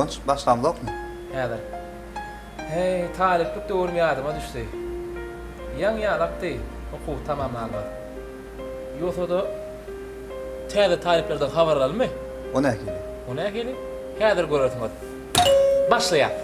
Guwanç, başlamzokmy? Häzir. Heý, talyplyk döwrüm ýadyma düşdi. Ýaňy ýalakdy okuwy tamamlanymyz. Ýogsa-da, täze talyplardan habar alalymy? O nähili? O nähili? Häzir görersiňiz. Başlaýas!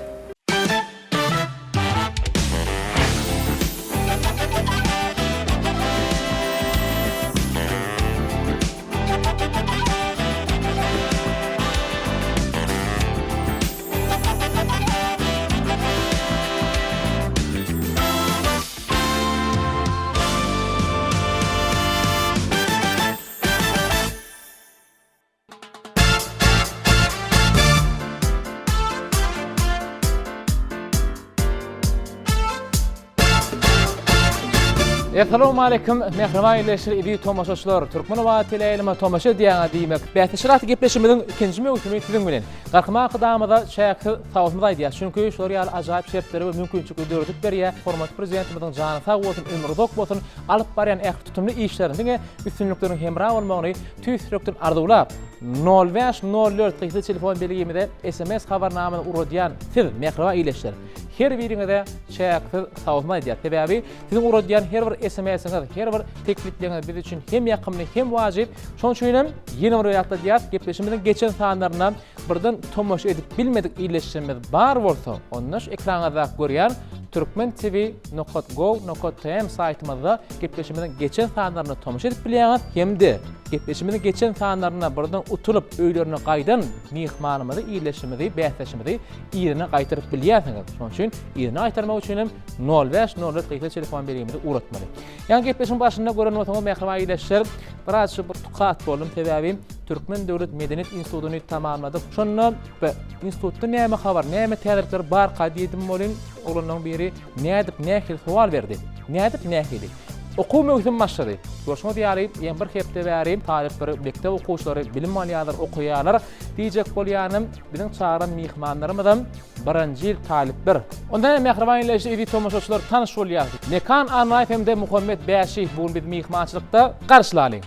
Essalawmaleýkim, mähriban ildeşler, eziz tomaşaçylar! Türkmen Owazy teleýaýlyma tomaşa edýäňiz diýmek, bäsleşik atly gepleşigimiziň ikinji möwsümi siziň bilen. Gahryman Arkadagymyza çäksiz sagbolsunymyzy aýdýarys. Çünki şular ýaly ajaýyp şertleri we mümkinçilikleri döredip berýär. Hormatly Prezidentimiziň jany sag bolsun, ömri uzak bolsun, alyp barýan ähli tutumly işlerinde diňe üstünlikleriň hemra bolmagyny tüýs ýürekden arzuwlap, nol bäş nol dört gysga telefon belgimize sms habarnamany ugradýan siz, mähriban ildeşler, her biriňize çäksiz sagbolsun aýdýarys. Sebäbi siziň ugradýan her bir SMS-iňiz, her bir teklipleriňiz biz üçin hem ýakymly, hem wajyp. Şonuň üçin hem ýene bir ýatladýarys, gepleşigimiziň geçen sanlaryna birden tomaşa edip bilmedik ildeşlerimiz bar bolsa, onda şu ekranyňyzdaky görýän Türkmen TV nokat gov nokat tm saýtymyzda gepleşigimiziň geçen sanlaryna tomaşa edip bilýäňiz hem-de gepleşigimiziň geçen sanlaryna birden utulyp öýlerine gaýdan myhmanymyzy, ildeşimizi, bäsdeşimizi yzyna gaýtaryp bilýärsiňiz. Şonuň üçin yzyna gaýtarmak üçin hem nol bäş nol dört gysga telefon belgimizi ugratmaly. Ýaňy gepleşigiň başynda gören bolsaňyz mähriban ildeşler, birazjyk bir tukat boldum, sebäbi Türkmen döwlet medeniýet institutyny tamamladyk. Şonda be, institutda näme habar, näme täzelikler barka diýdim welin, oglanlaryň biri nädip, nähili sowal berdi. Nädip, nähili? Okuw möwsümi başlady. Görşüňiz ýaly, ýene bir hepde bäri talyplar, mekdep okuwçylary bilim alýarlar, okaýarlar. Diýjek bolýanym, biziň çagyran myhmanlarymyzam birinji ýyl talyplar. Onda hem mähriban ildeşler, eziz tomaşaçylar tanyş bolýarys. Mekan Annaýew hem-de Muhammet Bäşiýew bu gün bizi myhmançylykda garşylalyň.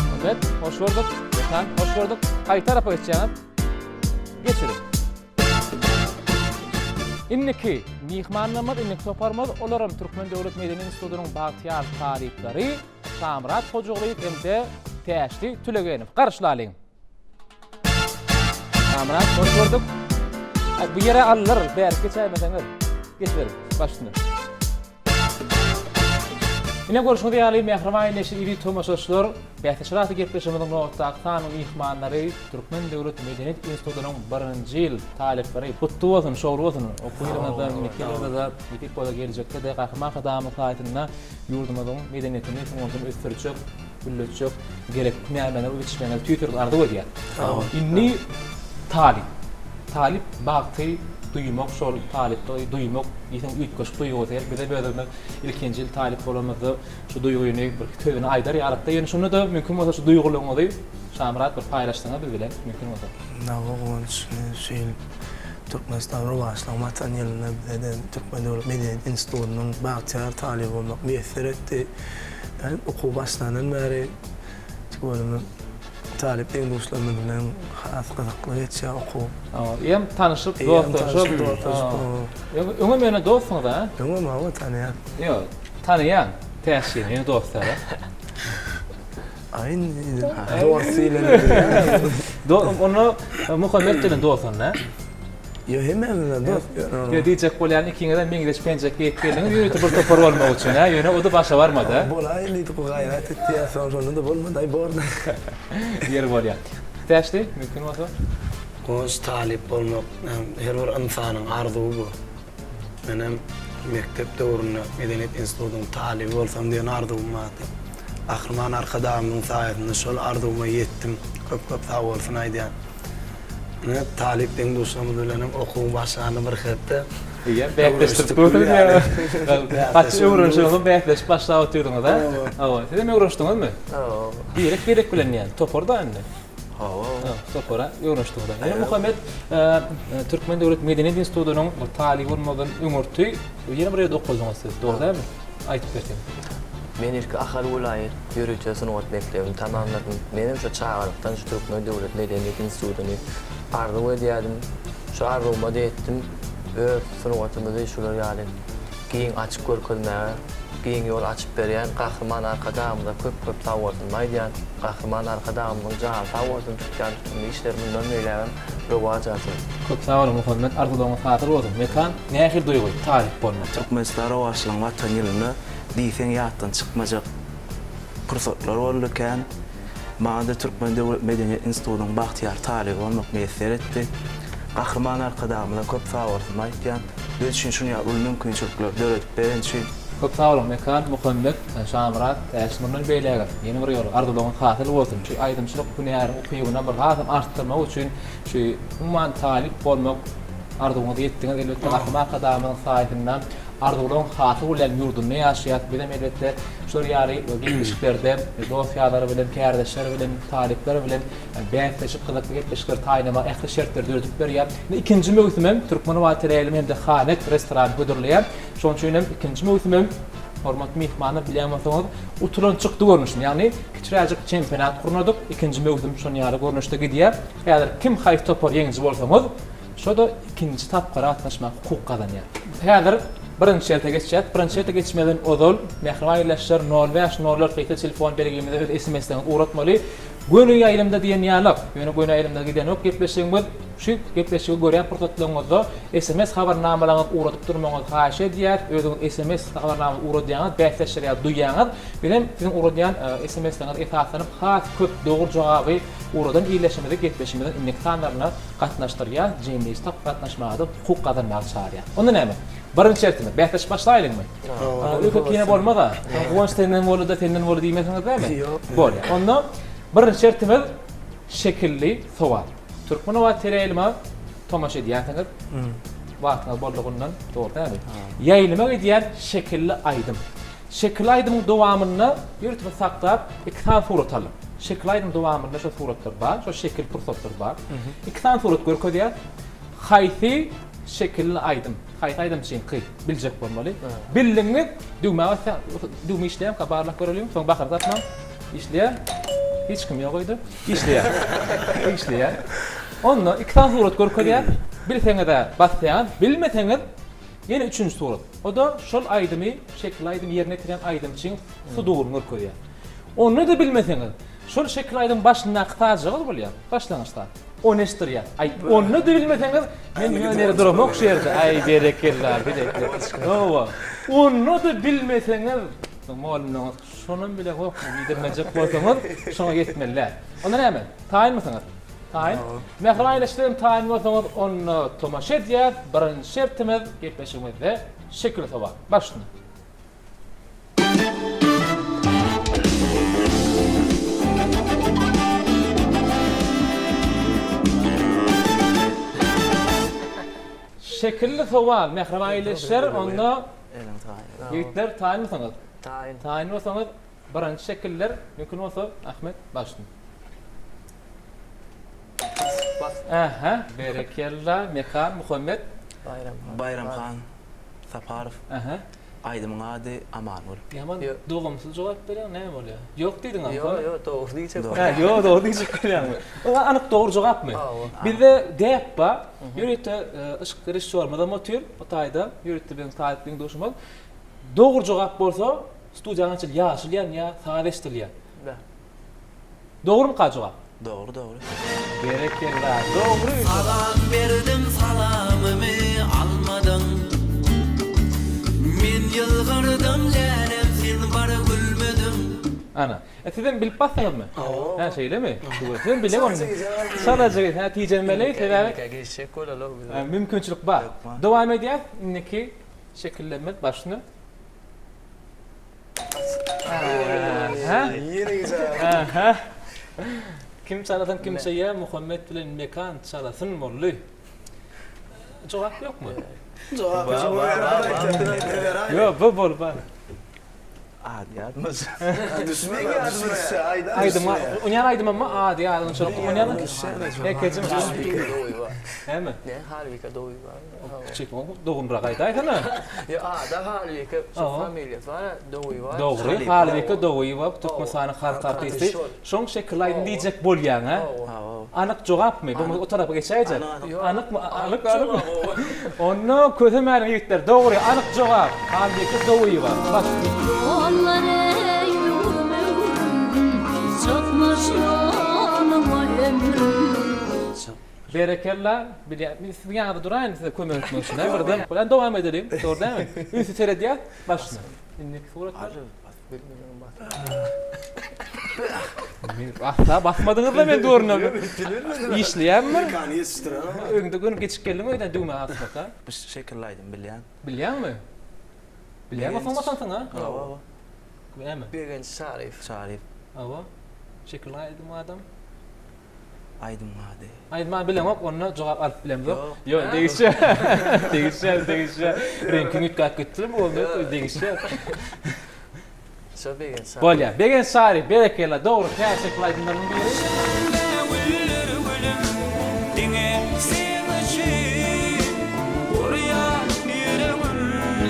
Muhammet, hoş gördük. Mekan, hoş gördük. Haýsy tarapa geçýäňiz? Geçiriň. Indiki myhmanlarymyz, indiki toparymyz, olaram Türkmen döwlet medeniýet institutynyň bagtyýar talyplary Şamyrat Hojagulyýew hem-de Täşli Tülegenow. Garşylalyň. Şamyrat, hoş gördük. Bu ýere aldyr, bärik geçäýmeseňiz. Geçiberiň, baş üstüne. Ine görşüňiz ýaly, mähriban neşir eziz tomaşaçylar, Bäsleşik atly gepleşigimiziň nobatdaky sanynyň myhmanlary Türkmen döwlet medeniýet institutynyň birinji ýyl talyplary. Gutly bolsun, şowly bolsun! Okuw ýylyňyzda, indiki ýylyňyzda, nesip bolsa geljekde-de Gahryman Arkadagymyz saýasynda ýurdumyzyň medeniýetini, sungatyny ösdürjek, gülletjek gerekli hünärmenler bolup ýetişmegiňizi tüýs ýürekden arzuw edýän. Indi talyp. Talyp bagty duýmak, şol talyplygy duýmak diýseň üýtgeşik duýgy bolsa gerek. Bizem özümiz ilkinji ýyl talyp bolanymyzda şu duýgyny bir sözüni aýdar ýalykda. Ýöne şonda-da mümkin bolsa şu duýgularyňyzy Şamyrat bir paýlaşsaňyz biz bilen mümkin bolsa. Nawa Guwanç şu ýyl Türkmenistan rowaçlygyň Watan ýylynda bize-de Türkmen döwlet medeniýet institutynyň bagtyýar talyby bolmak miýesser etdi. Yani okuw başlandan bäri tüweleme talyp deň-duşlarymyz bilen has gyzykly geçýär okuw. Eýýäm tanyşyp, dostlaşyp. Öňem ýöne dostsuňyz a? Öňem hawa tanaýan. Ýok, tanaýan Täşlini, ýöne dost däl a? Aý indi dost diýleni bilýän. Onda Muhammet bilen dost onda? Ýok, hemmämiz bilen dost. Ýok, diýjek bolýan ikiňizem meňzeş penjek geýip geldiňiz ýörite bir topar bolmak üçin, hä? Ýöne o-da başa barmady, hä? Bolaýyn diýdik, bu gaýrat etdi ýa soň şonda-da bolmady, aý bordy. Ýeri bolýar. Täşli, mümkin bolsa. Goç talyp bolmak her bir ynsanyň arzuwy bu. Menem mekdep döwründe Medeniýet institutynyň talyby bolsam diýen arzuwym bardy. Gahryman Arkadagymyzyň saýasynda şol arzuwyma ýetdim. Köp-köp sagbolsun aýdýan. Ine, talyp deň-duşlarymyz bilenem okuwyň başlanyna bir hepde. Eýýäm bäsleşdirip dursuňyz ýa. Gaty öwrenişeňsoň bäsleşip başlap otyrdyňyz, a? Hawa. Sizem öwrenişdiňizmi? Hawa. Birek-birek bilen ýa, topar-da indi. Hawa. Topara öwrenişdiňiz. Ýöne Muhammet Türkmen döwlet medeniýet institutynyň talyby bolmazdan öňürti ýene bir ýerde okadyňyz siz, dogry dälmi? Aýdyp berseňiz. Men ilki Ahal welaýat ýörite sungat mekdebini tamamladym. Menem şo çagalykdan şu Türkmen döwlet medeniýet institutyny. Arzuw edýärdim. Şu arzuwyma-da ýetdim. Öz sungatymyzy şular ýaly giň açyp görkezmäge giň ýol açyp berýän Gahryman Arkadagymyza köp-köp sagbolsunymy aýdýan. Gahryman Arkadagymyzyň jany sag bolsun, tutýan tutumly işleri mundan beýlägem rowaç alsyn. Köp sag boluň Muhammet arzuwlaryňyz hasyl bolsun. Mekan nähili duýgy talyp bolmak? Türkmenistan rowaçlygyň Watan ýylynda diýseň ýatdan çykmajak pursatlar boldy kän. Maňa-da Türkmen döwlet medeniýet institutynyň bagtyýar talyby bolmak miýesser etdi. Gahryman Arkadagymyza köp sagbolsunymy aýtýan. Biz üçin şuny ýaly uly mümkinçilikleri döredip bereni üçin. Köp sag boluň Mekan, Muhammet, Şamyrat, Täşli mundan beýlägem ýene bir ýola arzuwlaryňyz hasyl bolsun şu aýdymçylyk hünäriň ukybyna bir hasam artdyrmak üçin şu umuman talyp bolmak arzuwyňyza ýetdiňiz elbetde Gahryman Arkadagymyzyň saýasynda arzuwlaryň hasyl bolýan ýurdunda ýaşaýas bizem elbetde şular ýaly gepleşiklerde dost ýarlar bilen kärdeşler bilen talyplar bilen bäsleşik gyzykly gepleşikleri taýynlamaga ähli şertleri döredip berýär. Indi ikinji möwsümem Türkmen teleýaýlymy hem-de Hanet restorany hödürleýär. Şonuň üçin hem ikinji möwsümem hormatly myhmanlar bilýän bolsaňyz utulan çykdy görnüşinde, ýagny kiçiräjik çempionat gurnadyk. Ikinji möwsüm şonuň ýaly görnüşde gidýär. Häzir kim haýsy topar ýeňiji bolsaňyz, şo-da ikinji tapgyra gatnaşmaga hukuk gazanýar. Häzir birinji şerte geçýäs. Birinji şerte geçmezden ozal mähriban ildeşler nol bäş nol dört segsen telefon belgimize öz SMS-leriňizi ugratmaly. Göni ýaýlymda diýen ýalyk. Ýöne göni ýaýlymda gidenok gepleşigimiz. Şu gepleşigi görýän pursatlaryňyzda sms habarnamalaryňyzy ugradyp durmagyňyzy haýyş edýäris. Özüňiz sms habarnama ugradýaňyz, bäsdeşler ýaly duýýaňyz. Bizem siziň ugradýan sms-leriňize esaslanyp has köp dogry jogaby ugradan ildeşimizi gepleşigimiziň indiki sanlaryna gatnaşdyrýas, jemleýji tapgyra gatnaşmaga-da hukuk gazanmaga çagyrýas. Onda näme? Birinji şertimiz, bäsleşip başlaýlyňmy? Öýke kine bolmaz-a. Guwanç senden boldy-da, senden boldy diýmesiňiz dämi? Ýok. Bolýar. Onda birinji şertimiz şekilli sowal. Türkmenobat teleýaýlyma tomaşa edýänsiňiz. Wagtyňyz boldugyndan, dogry dälmi? Ýaýlyma gidýän şekilli aýdym. Şekilli aýdymyň dowamynda ýörite saklap iki sany surat aldyk. Şekilli aýdymyň dowamynda şo suratlar bar, şo şekil pursatlar bar. Iki sany surat görkezýär. Haýsy şekilli aýdym, haýsy aýdymçyňky biljek bolmaly. Bildiňiz, düwmä basýaň, düwme işleýärmika barlap göreliň, soň bakyr tapmaň. Işleýär. Hiç kim ýok öýde. Işleýär. Işleýär. Onda iki sany surat görkezýär. Bilseňiz-ä basýaňyz, bilmeseňiz ýene üçünji surat. O-da şol aýdymy, şekilli aýdymy ýerine ýetirýän aýdymçyň suduryny görkezýär. Onda-da bilmeseňiz, şol şekilli aýdymyň başyndaky sazjagaz bolýar, başlangyç saz. Ony eşitdirýär. Aý, onda-da bilmeseňiz, men ýöne ýere duramok şu ýerde. Aý, berekella, berekella. Hawa. Onda-da bilmeseňiz, mugallymlaryňyz şonam bileňokmy diýdirmejek bolsaňyz, şoňa ýetmeli däl. Onda näme? Taýynmysyňyz? Taýyn. Mähriban ildeşlerim, taýyn bolsaňyz, onda tomaşa edýäs. Birinji şertimiz gepleşigimizde şekil sowal. Başla. Şekilli sowal, mähriban ildeşler, onda ýigitler taýynmysyňyz? Taýyn. Taýyn bolsaňyz, birinji şekiller, mümkin bolsa, Ahmet, başla. Bas. Ähä, berekella, Mekan, Muhammet. Baýram han. Baýram han Saparow. Ähä. Aýdymyň ady Amangül. Ýaman dogumsyz jogap berýäň, näme bolýar? Ýok diýdiň aňsat. Ýok, ýok, dogry diýjek. Hä, ýok, dogry diýjek bolýaňmy? O anyk dogry jogapmy? Hawa. Bizde däp bar. Ýörite yşk režissýorymyzam otyr bu taýda. Ýörite biziň talyp deň-duşumyz. Dogry jogap bolsa, studiýanyň içi ýaşyl ýanýar, saz eşidilýär. Dogrumyka jogap? Dogry dogry. Berekella dogry jogap. Salam berdim salamymy almadyň Men ýylgyrdym lälem sen bir gülmediň. Ana. E sizem bilip basdyňyzmy? Hawa. Hä şeýlemi? Sizem bileň ony. Çalaja hä tijenmeli sebäbi. Indiki geçjek bolaly biz. Mümkinçilik bar. Dowam edýäs. Indiki şekillerimiz başyna. Kim çalasyn kim çeýe Muhammet bilen Mekan çalasyn boldy. Jogap ýokmy? Jogap ýok. Ýok, bu bol bar. Ady ýadyma Düşmeýär. Aýdyma, onýan aýdymam ady ýadyma düşenok. Onýan Ekejim. Näme? Ne Halbike Dowyýewa. Kiçik dogumrak aýdaýsana. Ýa ada Halbike şu familiýasy bar Dowyýewa. Dogry, Halbike Dowyýewa Türkmenistanyň halk artisti. Şoň şekilli aýdym diýjek bolýaň, hä? Anyk jogapmy? Bu o tarapa geçäýjek. Anykmy? Anyk, anyk. Onda kösemäliň ýigitler. Dogry, anyk jogap. Halbike Dowyýewa. Bas. Ýollar öwrüm öwrüm, Çykmyş ýoluňa ömrüm. Berekella. Bilýän, men siziň ýanyňyzda duraýyn size kömek etmek üçin, hä, birden. Bilen dowam edeliň. Dogry dälmi? Ünsli seredýäs. Başyna. Indiki suratlar. Asla basmadyňyzda men duruna. Işleýänmi? Mekany ýetişdiren. Öňde göni geçip geldiň öýden düwme basmaka. Bu şekilli aýdym bilýän. Bilýäňmi? Bilýän bolsaň basansyň ha? Hawa. Näme? Begenç Çaryýew. Çaryýew. Hawa. Şekilli aýdym adam. Aýdymyň ady. Aýdyma bileňok onda jogap alyp bilemzok. Ýok degişýär. Degişýär degişýär. Reňkiň üýtgäp gitdi bu boldy degişýär. Şo Begenç Çary. Bolýar. Begenç Çary berekella dogry täze şekil aýdymlarynyň biri. Güller gülüm diňe seň üçin Urýar ýüregim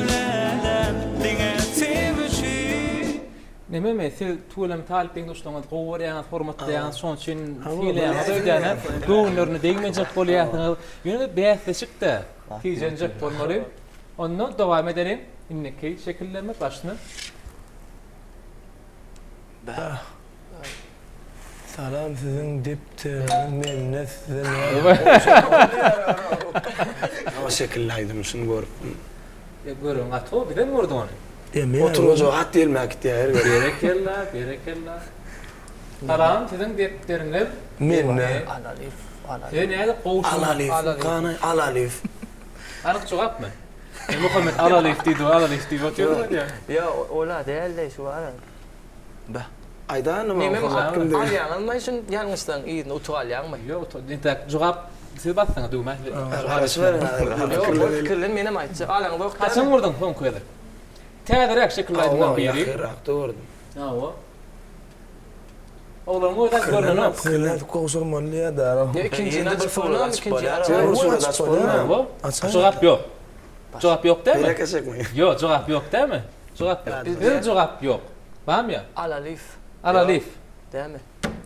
läläm diňe seň üçin. Nememi, siz tüweleme talyp deň-duşlaryňyzy gowy görýäňiz, hormatlaýaňyz, şonuň üçin sylaýaňyz öýdýän-ä, göwünlerine degmejek bolýarsyňyz. Ýöne bäsleşik-dä, tijenjek bolmaly. Onda dowam edeliň. Indiki şekillerimiz başyna. Salam siziň depderiňiz mende size näme O şekilli aýdym şuny görüpdim. Gören gaty gowy bizem gördük ony. Oturgyja hat ýelmäp gitýär her gezek. Berekella berekella. Salam siziň depderiňiz mende. Alalyf alalyf. Size nädip gowşuň. Alalyf gana alalyf. Anyk jogapmy? Muhammet alalyf diýdi alalyf diýip otyr diýýär. Ýok ola dälde şu bar. Beh. Aýdaýynmy Nemem Muhammet kim diýip. Alýaňyzmy şuny ýalňyşsaň yzyna utuk alýaňmy? Ýok utuk entäk jogap siz basdyňyz düwmä. Garaşyberin Ýok ol pikirlen menem aýtjak. Alaňyzok dälmi? Haçan gördüň soňky gezek? Täzeräk şekilli aýdymlaryň biri. Hawa ýakynrakda gördüm. Hawa. Oglan gözäl görnenok. Siz nädip gowşurmaly diýýär däl. Ýa ikinjini Indi bir açyp surat bolýarmy açyp ikinjini bolýar. açyp Bir bolýarmy? surat açyp bolýar. Hawa. Jogap ýok. Jogap ýok dälmi? Bereke çekme. Ýok jogap ýok dälmi? Jogap ýok. Bizde jogap ýok. Barmy ýa? Alalyf. Alalyf. Dälmi?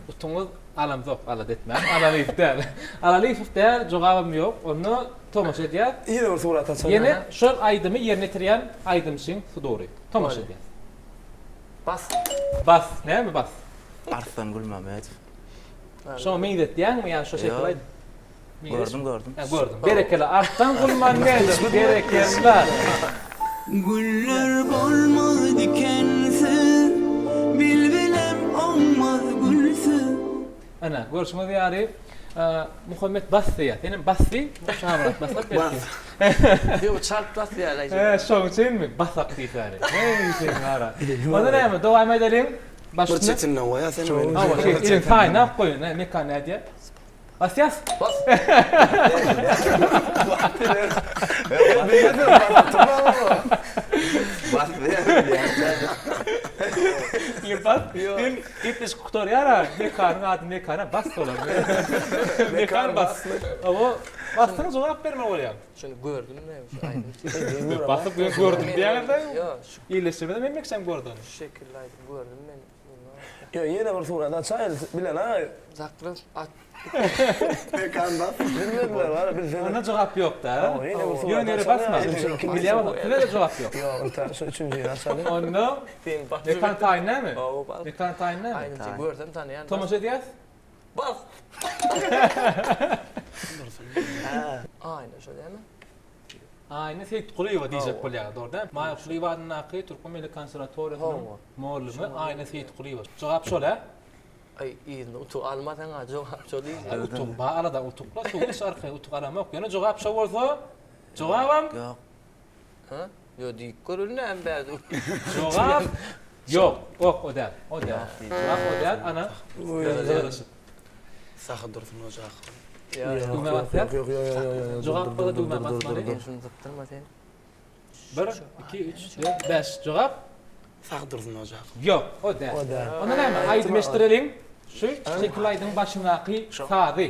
Utuňyz alamzok alada etmäň. Alalyf däl. Alalyfow däl jogabam ýok. Onda tomaşa edýäs. Ýene bir surat açaly. Ýene şol aýdymy ýerine ýetirýän aýdymçyň sudury. Tomaşa edýäs. Bas. Bas. Näme bas? Arslan Gulmamedow. Şoňa meňzetýäňmi ýa şo şekil aýdym? Gördüm gördüm. Hä gördüm. Berekella Arslan Gulmamedow berekella. Güller bolmaz dikensiz, bilbilem oňmaz gülsüz. Ana, görşüňiz ýaly, Muhammet bas diýýär. Senem bas diý, Şamyrat basak belki. Ýok, çalt bas diýýär. Hä, şoň üçinmi? Basak diýsäni. Heý, sen gara. Onda näme, dowam edeliň. Bir çetinden goýa sen meni. Hawa, şeýt, eliň taýynap goý. Näme, Mekan nädýär? Basýas. Bas. Bas diýýär. Bas. Sen gepleşik gutarýar-a. Mekanyň ady Mekana bas bolar. Mekan bas. Hawa, bassaň jogap bermeli bolýar. Şuny gördüm men şu aýdym. Basyp gördüm diýýäňiz-de. Ýok, şu Ýerleşdirmede men meksem gördüm. Şu şekilli aýdym gördüm men. Ýok, ýene bir surat açaýyl, bilen a. Zakryl at. Mekan bas. Bilmediler bar, bilseler. Onda jogap ýok-da. Hawa, ýene bir surat Ýöne ýere basma. Bilýän bolsa, size-de jogap ýok. Ýok, ynha, şu üçünjini açalyň. Onda Sen bas. Mekan taýyn näme? Hawa, bas. Mekan taýyn näme? Aýdymçy görsem tanaýan. Tomaşa edýäs? Bas. Aýna şo dämi? Aýna Seýitgulyýewa diýjek bolýar, dogry dälmi? Maýa Kulyýewa adyndaky Türkmen milli konserwatoriýasynyň mugallymy Aýna Seýitgulyýewa. Jogap şol, hä? Aý, yzyna utuk almasaň-a jogap şo diýjek. Utuk bar, alada utukla, suw iç arkaýyn utuk alamok. Ýöne jogap şo bolsa, jogabam. Ýok. Hä? Ýo diýip göreli näme bärde. Jogap ýok. Ok, o däl. O däl. Jogap o däl, ana. Gyzylyşyp. Sahy Dursun Ojakow. Düwmä basýas. Ýok, ýok, ýok, ýok, ýok. Jogap bolsa düwmä basmaly. Sen şuny sypdyrma sen. 1, 2, 3, 4, 5. Jogap? Sagdursun Ojakow. Ýok, o däl. O däl. Onda näme, aýdym eşitdireliň. Şu şekilli aýdymyň başyndaky sazy.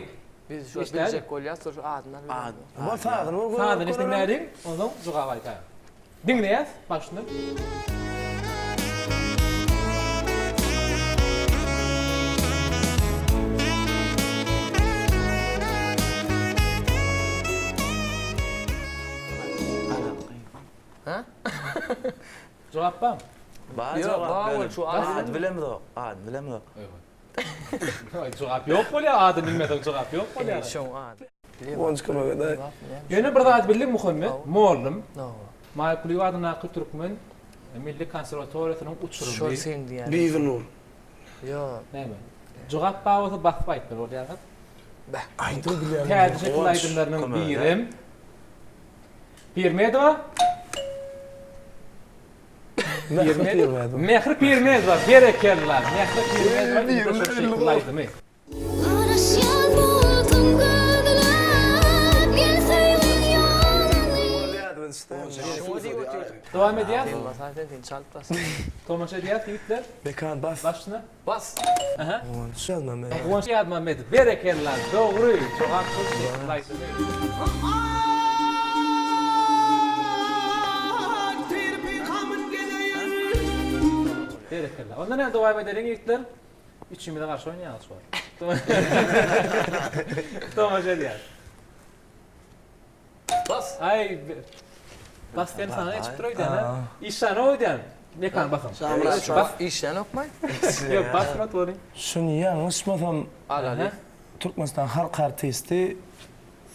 Biz şu biljek bolýas, şu adyndan bilemok. Bol sazyny bol. Sazyny eşitdiňläliň, onsoň jogaby aýdaýyň. Diňleýäs başyny. Jogap barmy? Bar Ýok, jogap bar berin. ol şu ady Ady bilemzok, ady bilemzok. Jogap ýok bolýar, adyny bilmeseň jogap ýok bolýar. Şoň ady. Guwanç kömek edäý. Ýöne bir zat bildik Muhammet, mollum. Maýa Kulyýewa adyndaky Türkmen milli konserwatoriýasynyň uçurymy. Şol sen diýýän. Bibinur. Ýok. Näme? Jogap bar bolsa basyp aýtmaly bolýaňyz. Beh. Aýdym bilýän. Täze şekil aýdymlarynyň birem. Pirmedowa. Mähri Pirmedowa. Mähri Pirmedowa, berekella. Mähri Pirmedowa indi şol şekilli aýdymy. Garaşýan bolsam gözläp gel söýgiň ýoluny. Dowam edýäs. Sen basan sen sen çalyp bas. Tomaşa edýäs ýigitler. Mekan bas. Başyna. Bas. Aha. Guwanç Ýazmammedow. Guwanç Ýazmammedow. Berekella. Dogry. Jogap şol şekilli aýdymy. Berekella. Onda näme dowam edeliň ýigitler. Üçümize garşy oýnaýaňyz şu wagt. Tomaşa edýäs. Bas. Aý Bas sen sana geçip dur öýdýän ha. Işan öýdýän. Mekan basyň. Bas. Işlänokmy? Ýok, basmat boluň. Şuny ýalňyşmasam Al al. Türkmenistan halk artisti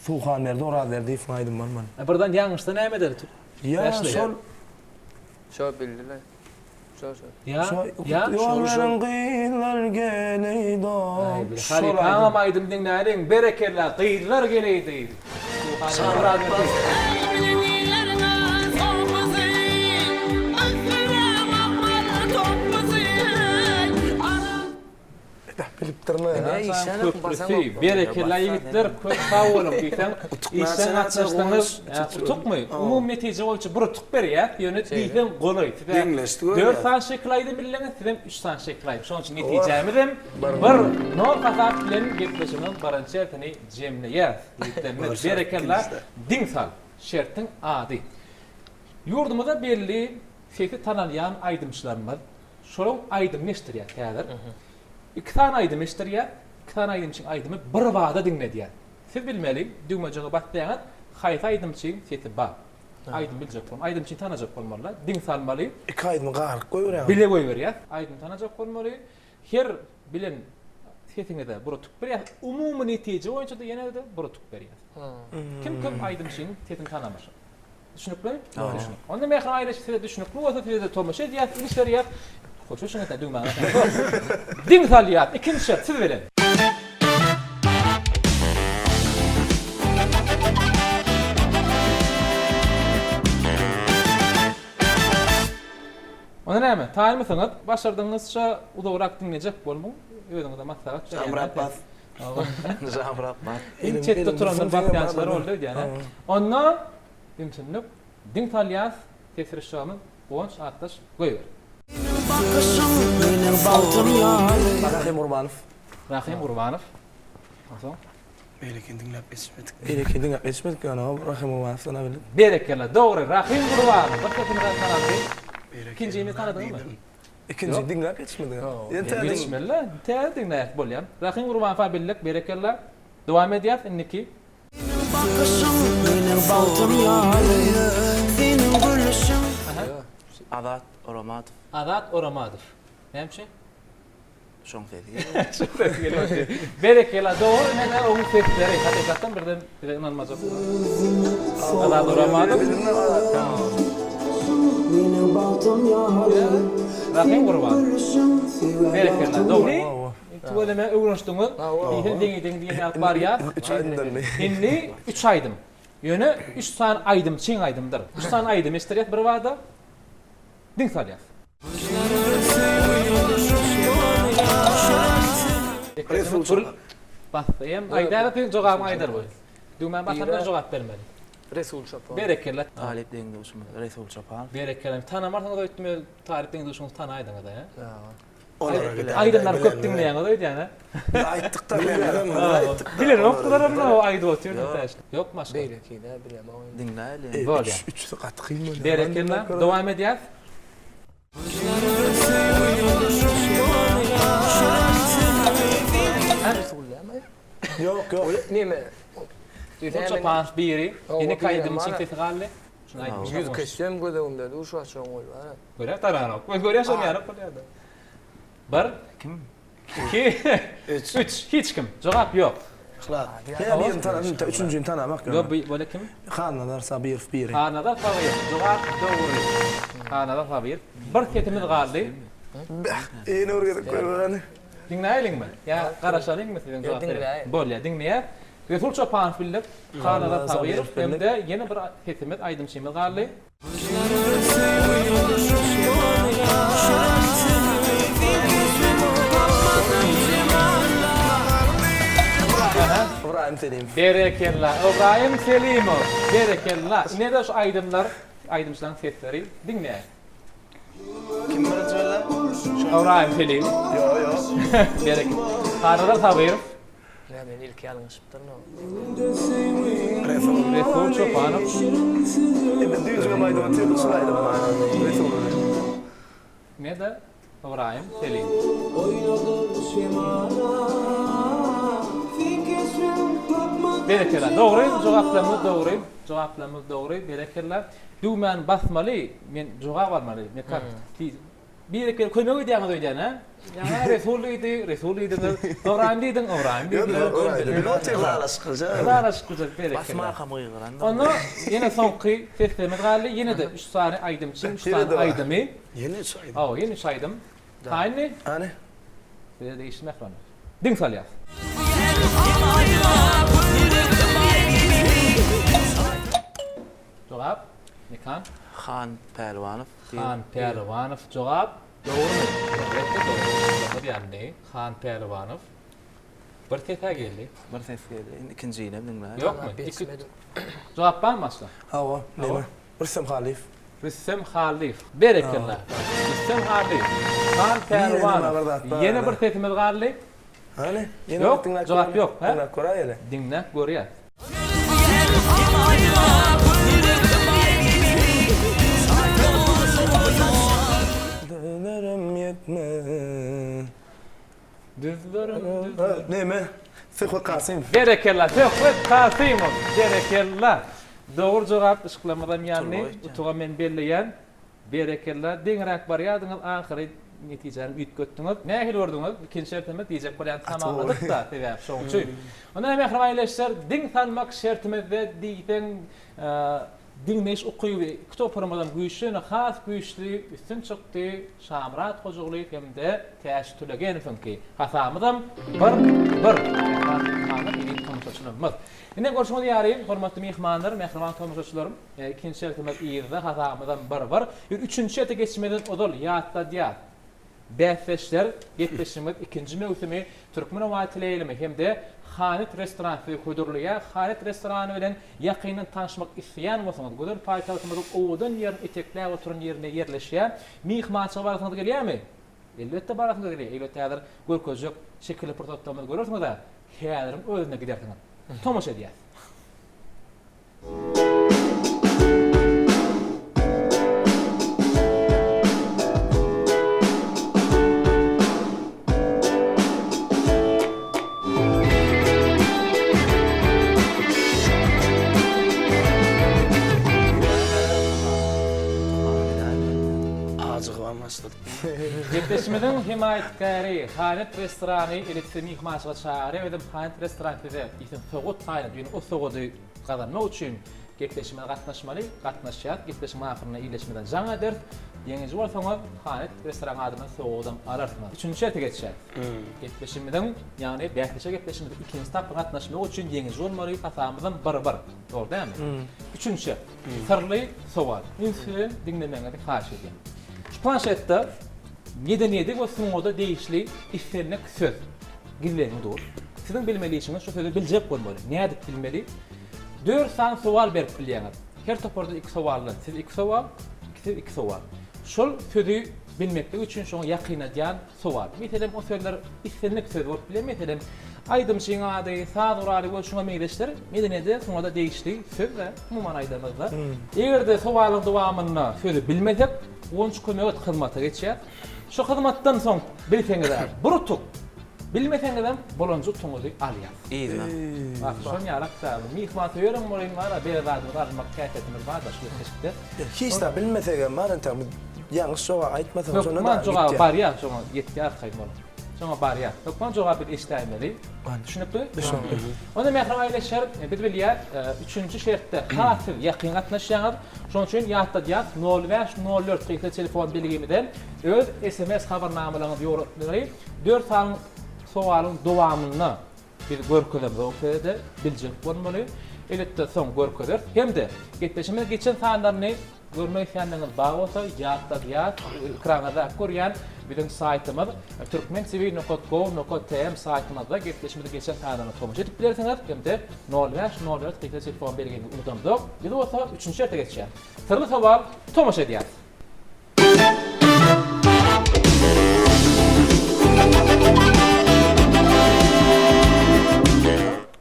Suhanberdi Orazberdiýewiň aýdymy bolmaly. Birden ýalňyşsa näme eder? Ýa şol Şo bildiler. Şo şo. Ýa ýa Ýol beriň gyzlar geleýdi. Halypaňam aýdym diňläliň berekella gyzlar geleýdi. Köprüsi berekella ýigitler köp sag boluň diýseň işjeň gatnaşdyňyz utukmy umumy netije boýunça bir utuk berýäs ýöne diýseň golaý size dört sany şekil aýdym bildiňiz sizem üç sany şekil aýdym şonuň üçin netijämizem bir nol hasap bilen gepleşigimiziň birinji şertini jemleýäs ýigitlerimiz berekella diň sal şertiň ady ýurdumyzda belli sesi tanalýan aýdymçylarymyz Şolaň aýdymyny eşitdirýär häzir. Iki sany aýdym eşitdirýär. Iki sany aýdymçyň aýdymy bir bada diňledýär. Siz bilmeli, düwmejige basýaňyz, haýsy aýdymçyň sesi bar. Aýdym biljek bolmaly, aýdymçyny tanajak bolmaly-da, diň salmaly. Iki aýdymy garyp goýberýäňiz. Bile goýberýäs. Aýdymy tanajak bolmaly. Her bilen sesiňize bir utuk berýäs. Umumy netije boýunça-da ýene-de bir utuk berýäs. Kim köp aýdymçyň sesini tanamyş. Düşnükli? Düşnükli. Onda Mähri aýdaşy size düşnükli bolsa size-de tomaşa edýäs, üns berýäs. Hoş hoşuň etýän düwmäňe Diň salýas. Ikinji şert siz bilen. Onda näme? Taýynmysyňyz? Başardygyňyzça uzagrak diňlejek bolmaň. Özüňize maslahat berýän. Şamyrat bas. Jamrap bar. Iň çetde oturanlar basýançylar boldy öýdýän hä. Onda ümsümlik diň salýas ses režissýorymyz Guwanç Atdaş goýber. Bakyşyň meniň bagtym ýaly. Rahym Gurbanow. Rahym Gurbanow. Onsoň? Beýlekini diňläp ýetişmedik. Beýlekini diňläp ýetişmedik ýöne Rahym Gurbanowdan bildik. Berekella dogry Rahym Gurbanow bir sesini tanaldy. Ikinjini tanadyňyzmy? Ikinji diňläp ýetişmediň. Ýene täze Ýetişmeli-le. Täze diňläýäs bolýar. Rahym Gurbanowa bildik, berekella. Dowam edýäs indiki. Bakyşyň meniň bagtym ýaly Seniň gülüşiň. Azat Oramadow. Azat Oramadow. Näme üçin? Şoň sesi gelýär. Şoň sesi gelýär. Berekella dogry menä oň sesleri hakykatdan birden bize ynanmajak. Azat Oramadow. Rahym Gurban. Berekella dogry. Tüweleme öwrenişdiňiz. Diýseň deňi deň diýen ýaly barýar. Üç aýdymdan. Indi üç aýdym. Ýöne üç sany aýdymçyň aýdymdyr. Üç sany aýdym eşitdirýäs bir bada. Diň salýas. Resul Basdy hem aýdar sen jogabyňy aýdar goý. Düwmän basandan jogap bermeli. Resul Çopan. Berekella. Talyp deň-duşumyz Resul Çopan. Berekella. Tanamarsyňyz öýtdüm öz talyp deň-duşuňyzy tanaýdyňyz-a, hä? Olara gidäýdä. Aýdymlary köp diňleýäňiz öýdýän-ä? Biz aýtdyk-da, bilemok. Bilenokdylar hem aýdyp otyrdyk täşli. Ýok başga. Beýlekini bilemok indi. Diňläýeli. Bolýar. Üçüsi gaty kyn bolýar. Berekella. Dowam edýäs. Ýok, ýok. Neme? Resul Çopanow biri. Ýene iki aýdymçyň sesi galdy. Şuny aýdymçy. Ýüz keşbem göz öňümde dur şu açygyň goly bar. Görýär taranok. Göz görýär şol ýaly bolýar-da. Bir, Kim? iki, üç. Hiç kim. Jogap ýok. Yhlas. Men birini tanadym, üçünjini tanamak ýok. Ýok, bu bolýa kim? Halnazar Sabyrow biri. Halnazar Sabyrow. Jogap dogry. Halnazar Sabyrow. Bir sesimiz galdy. Beh, ýene bir gezek görübereni. Diňläýeliňmi? Ýa garaşalyňmy siziň jogap bereniňize? Bolýa, diňleýäs. Resul Çopanow bildik, Halnazar Sabyrow hem-de ýene bir sesimiz, aýdymçymyz galdy. Ybraýym Selimow. Berekella, Ybraýym Selimow. Berekella. Ine-de şu aýdymlar, aýdymçylaryň sesleri. Diňleýäs. Kim birinji boldy? Ybraýym Selimow. Ýok, ýok. Berekella. Halnazar Sabyrow. Ýa men ilki ýalňyşypdyryn o. Resul. Resul Çopanow. Indi düýjügem aýdyp otyrdyk şul aýdymy. Resul. Ne-de Ybraýym Selim. Berekella. Dogry, jogaplarymyz dogry. Jogaplarymyz dogry. Berekella. Düwmäni basmaly, men jogap almaly. Mekan. Birek-birege kömek edýäňiz öýdýän, hä? Ýa Resul diýdi, Resul diýdiňiz, Ybraýym diýdiň, Ybraýym diýdiňiz. Ylalaşyklyja. Ylalaşyklyja, berekella. Basmakam gygyrandyr. Onda ýene soňky seslerimiz galdy. Ýene-de üç sany aýdymçy, üç sany aýdymy. Ýene üç aýdym. Hawa, ýene üç aýdym. Taýynmy? Hany. Size degişli mähribanlar. Diň salýas. Jogap, Mekan. Han Pälwanow. Han Pälwanow jogap dogrymy? Elbetde dogry. Şular ýandy. Han Pälwanow. Bir ses-ä geldi. Bir ses geldi. Indi ikinjini diňläýeli. Ýokmy? Iki. Jogap barmy başga? Hawa, neme? Rüstem Hallyýew. Rüstem Hallyýew. Berekella. Rüstem Hallyýew. Han Pälwanow. Ýene bir sesimiz galdy. Hany? Ýene Ýok, bir diňläp jogap göräýeli. ýok, hä? Diňläp göräýeli. Diňläp görýäs. Düzlerim ýetmez. Düzlerim, düzlerim. Neme? Söhbet Kasymow. Berekella, Söhbet Kasymow. Berekella. Dogry jogap yşyklarymyzam ýandy. Utugam men belleýän. Berekella, deňräk barýardyňyz ahyry netijäni üýtgetdiňiz. Nähili gördüňiz? Ikinji şertimiz diýjek bolýan tamamladyk-da, sebäp şoň üçin. Onda mähriban ildeşler, diň salmak şertimizde diýseň diňleýiş ukyby iki toparymyzam güýçli, ýöne has güýçli üstün çykdy Şamyrat Hojagulyýew hem-de Täç Tölegenowyňky. Hasabymyzam bir, bir. Mähriban myhmanlar, eziz tomaşaçylarymyz. Ine görşüňiz ýaly, hormatly myhmanlar, mähriban tomaşaçylarym, Ikinji şertimiz yzda, hasabymyzam bir-bir. Ýöne üçünji şerte geçmezden ozal ýatladýas. Bäsdeşler gepleşigimiz ikinji möwsümi Türkmen howa teleýaýlymy hem-de Hanet restoran size hödürleýär. Hanet restorany bilen ýakyndan tanyşmak isleýän bolsaňyz, gözel paýtagtymyzyň owadan ýerini etekläp oturan ýerinde ýerleşýär. Myhmançylyga barasyňyz gelýärmi? Elbetde barasyňyz gelýär. Elbetde häzir görkezjek şekilli pursatlarymyzy görersiňiz-ä, häziriň özünde gidersiňiz. Tomaşa edýäs. Ajygybam başladyk. Gepleşigimiziň hemaýatkäri Haýyt restorany elitli myhmançylyga çagyrýar. Özem Haýyt restorany size diýseň sowgat taýynlady. Ýöne o sowgady gazanmak üçin gepleşigimize gatnaşmaly. Gatnaşýas. Gepleşigiň ahyrynda ildeşimizden jaň ederis. Ýeňiji bolsaňyz, Haýyt restoranyň adyndan sowgadam alarsyňyz. Üçünji şerte geçýäris. Gepleşigimiziň, ýagny bäsleşik gepleşigimiziň ikinji tapgyryna gatnaşmak üçin ýeňiji bolmaly. Hasabymyzam bir-bir. Dogry dälmi? Üçünji şert. Syrly sowal. Üns bilen diňlemegiňizi haýyş edýän. Şu planşetde medeniýete we sungata degişli islendik söz gizlengi dur. Siziň bilmeli işiňiz şu sözi biljek bolmaly. Nädip bilmeli? Dört sany sowal berip bilýäňiz. Her toparda iki sowaldan. Siz iki sowal, siz iki sowal. Şol sözi bilmeklik üçin şoňa ýakynladýan sowal. Meselem, o sözler islendik söz bolup biler. Meselem, aýdymçyň ady, saz guraly we şuňa meňzeşler medeniýete, sungata degişli söz-de, umuman aýdanymyzda. Eger-de sowalyň dowamynda sözi bilmesek, Guwanç kömek et hyzmata geçýär. Şu hyzmatdan soň bilseňiz-ä bir utuk, bilmeseňizem bolanja utugyňyzy alýas. Yzyna. Wah, şon ýalak-da, myhmansöýerem bolaýyn bar-a, beren zadymyzy almak häsiýetimiz bar-da şu gepleşikde. Hiç zat bilmesegem bar entek biz ýalňyş jogap aýtmasak şonda Hökman jogaby barýar, şoňa ýetýär arkaýyn boluň. Şoňa barýar. Hökman jogaby biz eşidäýmeli. Düşnükli? Düşnükli. Onda mähriban ildeşler, biz bilýäs, üçünji şertde has siz ýakyn gatnaşýaňyz. Şonuň üçin ýatladýas, nol bäş, nol dört gysga telefon belgimize öz sms habarnamalaryňyzy ýoratmagy, dört sany sowalyň dowamynda biz görkezemzok size-de biljek bolmaly. Elbetde soň görkezeris. Hem-de gepleşigimiziň geçen sanlaryny görmek isleýänleriňiz bar bolsa ýatladýas, ekranyňyzdaky görýän biziň saýtymyz turkmentv nokat gov nokat tm saýtymyzda gepleşigimiziň geçen sanlaryna tomaşa edip bilersiňiz hem-de nol bäş, nol dört gysga telefon belgimizi unudamzok. Biz bolsa üçünji şerte geçýäris. Syrly sowal tomaşa edýäris.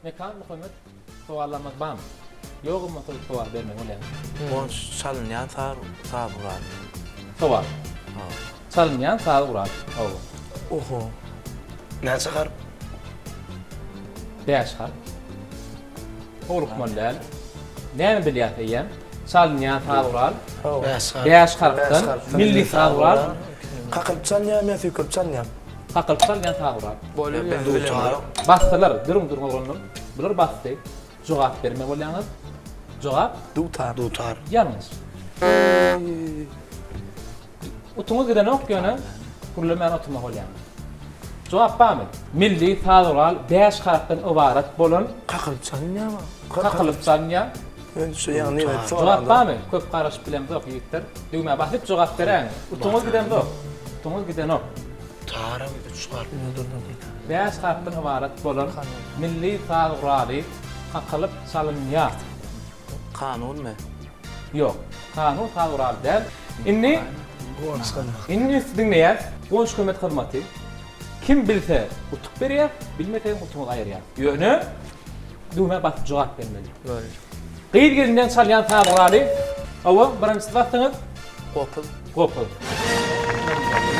Mekan Muhammet sowallarymyz barmy? Ýogam bolsa bir sowal bermeli bolýar. Guwanç çalynýan saz saz guraly. Sowal. Çalynýan saz guraly. Hawa. Oho. Näçe harp? Bäş harp. Howlukmaly däl. Näme bilýäs eýýäm? Çalynýan saz gural. Bäş harpdan milli saz gural. Kakylyp çalynýarmy ýa süýkülip çalynýarmy? Kakylyp çalynýan saz gural. Basdylar. Duruň duruň oglanlar. Bular basdy. Jogap berme bolýaňyz. Jogap? Dutar. Dutar. Ýalňyş. Utuňyz gidenok ýöne gürlemän oturmak bolýaňyz. Jogap barmy? Milli saz gural bäş harpdan ybarat bolan. Kakylyp çalynýarmy? Kakylyp çalynýar. Men şu ýagny Jogap barmy? Köp garaşyp bilemzok ýigitler. Düwmä basyp jogap beräýiň. Utuňyz gidenok. Utuňyz gidenok. Taram üç harp. Bäş harpdan ybarat bolan milli saz guraly kakylyp çalynýar. Kanunmy? Ýok. Kanun saz guraly däl. Indi Indi ünsli diňleýäs. Guwanç kömek hyzmaty. Kim bilse utuk berýär, bilmese hem utugyny aýyrýar. Ýöne düwmä basyp jogap bermeli. Gyz gelinden çalýan saz guraly. Hawa, birinji siz basdyňyz. Gopuz. Gopuz.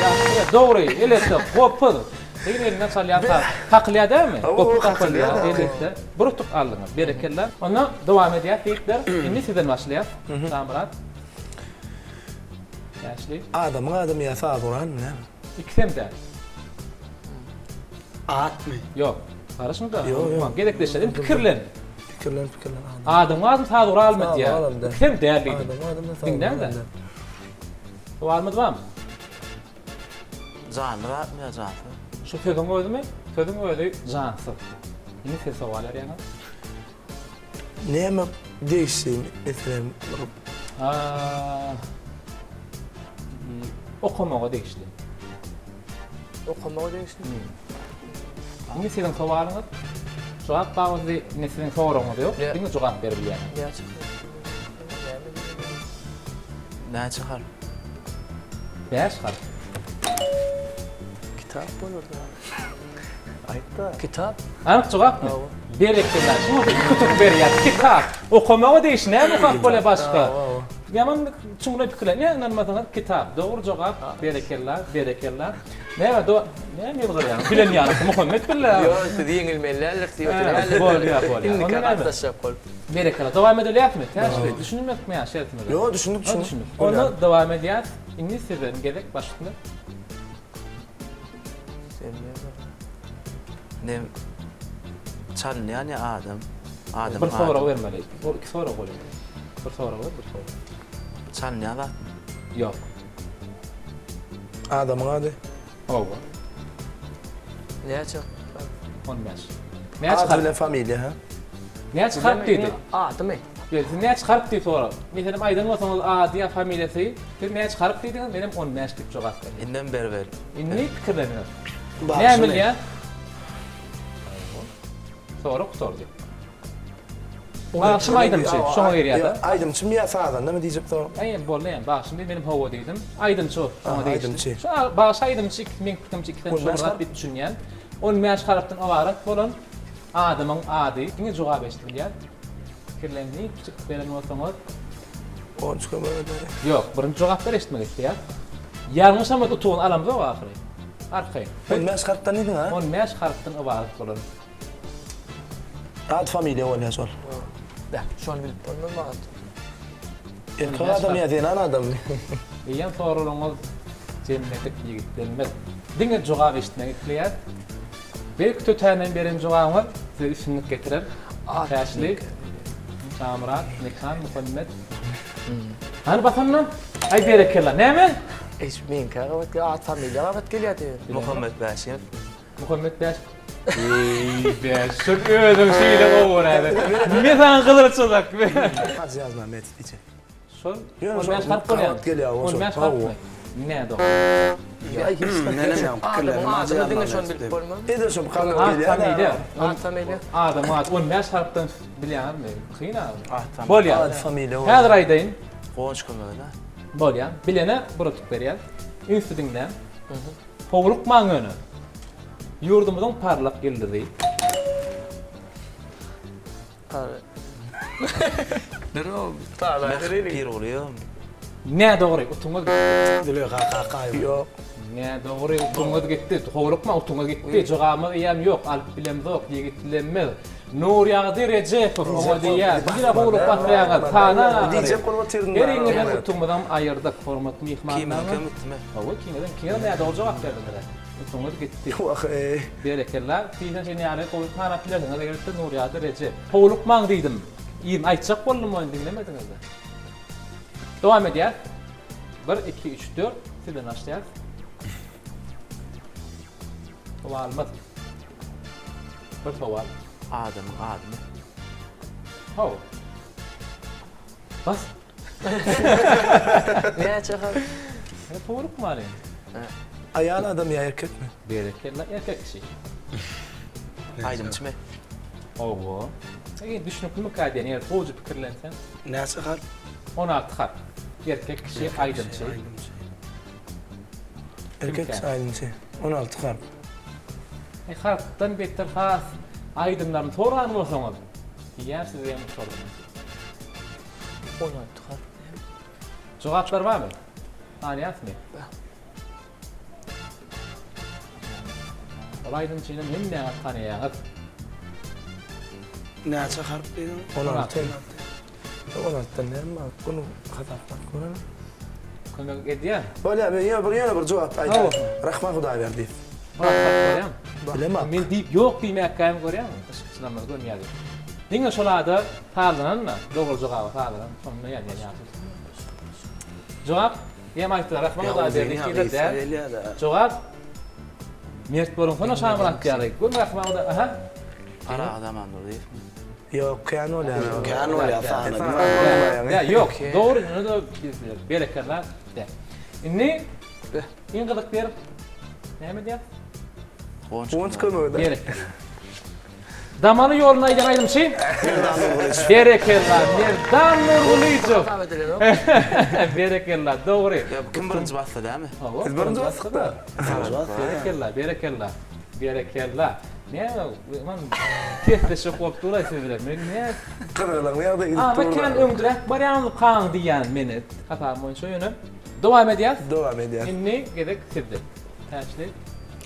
Ýagşy, dogry, elbetde, gopuz. Gyz gelinden çalýan saz. Kakylýar dälmi? Gopuz kakylýar, elbetde. Bir utuk aldyňyz. Berekella. Onda dowam edýäs, ýigitler. Indi sizden başlaýas. Şamyrat. Ýaşly. Adamyň adymy ýa saz guralmy näme? Ikisem däl. Atmy? Ýok. Garaşyň-da. Ýok, ýok. Gezekleşelim, pikirlen. Pikirlen, pikirlen. Adamyň adymy saz guralmy diýýär. Ikisem däl diýdim. Diňläň-de. Sowalymyz barmy? Janly zatmy ýa jansyz? Şu sözüň özümi? Sözüň özi jansyz. Indi siz sowal berýäňiz. Näme degişli meselem bir Okamaga degişli. Okamaga degişli. Indi siziň sowalyňyz. Jogap babatda indi siziň soragyňyz ýok. Diňe jogap berip bilýäňiz. Näçe Näçe harp? Bäş harp. Kitap bolardy. Aýtda. Kitap. Anyk jogapmy? Berekella. Şu bolsa iki utuk berýär. Kitap. Okamaga degişli näme okap bolýar başga? Ýaman çuňňur pikirlen. Näme ynanmasaňyz kitap. Dogry jogap. Berekella, berekella. Näme do näme ýylgyrýaň? Bilen ýaly Muhammet billä. Ýok, siz ýeňilmeli däldir diýip oturýarlar. Bolýar, bolýar. Indiki gatnaşjak bolup. Berekella. Dowam edilýärmi? Täşli, düşünilmedikmi ýa şertimize? Ýok, düşündik, düşündik. Onda dowam edýäs. Indi sizden gezek başynda. Ne çalynýan ýa adam? Adam. Bir sorag bermeli. Ol iki sorag bolýar. Bir sorag ber, bir sorag. Çalynýan zatmy? Ýok. Adamyň ady? Hawa. Näçe? 15. Näçe Ady bilen familiýa, ha? Näçe harp diýdi? Adymy? Ýok, siz näçe harp diýip sorag. Meselem aýdan bolsaňyz ady ýa familiýasy, siz näçe harp diýdiňiz, menem 15 diýip jogap berdim. Indem beriberi. Indi pikirleniňiz. Näme bilýär? Sorag gutardy. Bagşymy aýdymçy? Şoňa girýär-de. Aýdymçymy ýa sazandamy diýjek soň. Aý, boldy ýa, bagşymy diýdim, menem hawa diýdim. Aýdymçy şoňa degişli. Aýdymçy. Şu bagşy aýdymçy ikisi meň pikirimçe ikisem şol zat diýip düşünýän. 15 harpdan ybarat bolan adamyň ady. Diňe jogap eşidilýär. Pikirlenip çykyp beren bolsaňyz. Gonç kömek eder. Ýok, birinji jogaplary eşitmek isleýär. Ýalňyşam bolsa utugyny alamzok ahyry. Arkaýyn. 15 harpdan diýdiň ha? 15 harpdan ybarat bolan. At familiýa bolýar şol. Beh, şony bilip bolmaz maňa. Erkek adam ýa zenan adammy? Diýen soraglaryňyz jemledik ýigitlerimiz. Diňe jogap eşitmek isleýäs. Belki tötänden beren jogabyňyz size üstünlik getirer. Täşli, Şamyrat, Mekan, Muhammet. Hany basandan? Aý berekella. Näme? Eş, meňkä gabat gelýär, at familiýa gabat gelýär diýen. Muhammet Bäşimow. Muhammet Bäş. Eý, Bäş, şol özüň şeýle gowy göräýdin. Men saňa gyzyl çyzak. Hajy Ýazmämmedow diýjek. Şol Ýöne 15 şol harp bolýar. gabat gelýär, o şol. 15 harpmy? Nädogry. Ýa hiç Menem ýaňky pikirlerim Adamyň Hajy adyny diňe şony Ýazmämmedow bilip diýip. bolmaz. Edil şol gabat At gelýär. familiýa. At familiýa. Adamyň ady 15 harpdan bilýäňizmi? Kyn abi. At familiýa. Bolýar. At familiýa bolýar. Häzir aýdaýyn. Guwanç kömegi-dä. Bolýar. Bilene bir utuk berýär. Ünsli diňläň. Howlukmaň ýöne. Ýurdumyzyň parlak ýyldyzy. Mähri Pirgulyýew. Nädogry, utuňyz gitdi. Züleýha Kakaýewa. Ýok. Nädogry, utuňyz gitdi. Howlukma, utuňyz gitdi. Jogabymyz eýýäm ýok. Alyp bilemzok, ýigit bilemez. Nurýagdy Rejepow oňa diýýär. Nirä howlugyp basýaňyz? Sanaň ahyry. Diýjek bolup otyrdym. Heriňizden utuňyzam aýyrdyk, hormatly myhmanlarymyz. Kimiňkem gitdimi? Hawa, ikiňizem, ikiňizem nädogry jogap berdiňiz. Utuňyz gitdi. Wah-eý. Berekella, sizem şeýle ýaly gowy tanap bilersiňiz eger-de Nurýagdy Rejep. Howlukmaň diýdim. Yzyny aýtjak boldum ony diňlemediňiz-de. Dowam edýäs. Bir, iki, üç, dört. Sizden başlaýarys. Sowalymyz. Bir sowal. Adamyň adymy? Hawa. Bas. Näçe harp? Howlukmalyň. Aýal adam ýa erkekmi? Berekella, erkek kişi. Aýdymçymy? Hawa. Eger düşnüklimikä diýen, eger gowja pikirlenseň. Näçe harp? 16 harp. Erkek kişi, aýdymçy. Erkek kişi aýdymçy. 16 harp. E, harpdan beter has aýdymlaryny soran bolsaňyz, diýýän size hem sordum. 16 harp. Jogaplar barmy? Tanýasmy? Ol aýdymçyny hemmäňiz tanaýaňyz. Näçe harp diýdiň? 16. On altydan näme bar? Bunu hasaplap göreli. Kömek edýän. Bolýar, men ýene bir ýene bir jogap aýdaýyn. Rahman Hudaýberdiýew. Görýäňmi? Bilemok. Men diýip ýok diýmäkkäm görýäňmi? Yşykçylarymyz görmeýär. Diňe şol ada sazlanan-da, dogry jogaba sazlanan, şonda ýazýan ýaly. Jogap hem aýtdylar, Rahman Hudaýberdiýew diýdiler däl. Jogap Mert boluňsana Şamyrat ýaly. Gör Rahman Hudaý, aha. Parahat Amandurdyýewmi? Ýok, kän bolýar. Kän bolýar sany. Ýa, ýok, dogry, indi de bildiler. Berekella. De. Indi iň gyzykly ýer näme diýýär? Guwanç kömegi. Berekella. Damaly ýoluna aýdan aýdymçy? Merdan Nurgylyjow. Berekella, Merdan Nurgylyjow. Berekella, dogry. Ýa, kim birinji basdy dämi? Hawa. Biz birinji basdyk-da. Berekella, berekella. Berekella. Näme, man sesleşik bolup dur-aý siz bilen. Men nä? Gyzgalaňly ýagdaý gidip dur. Ama kän öňdüräk barýaňyzkaň diýýän meni hasabym boýunça ýöne. Dowam edýäs. Dowam edýäs. Indi gezek sizde. Täçli.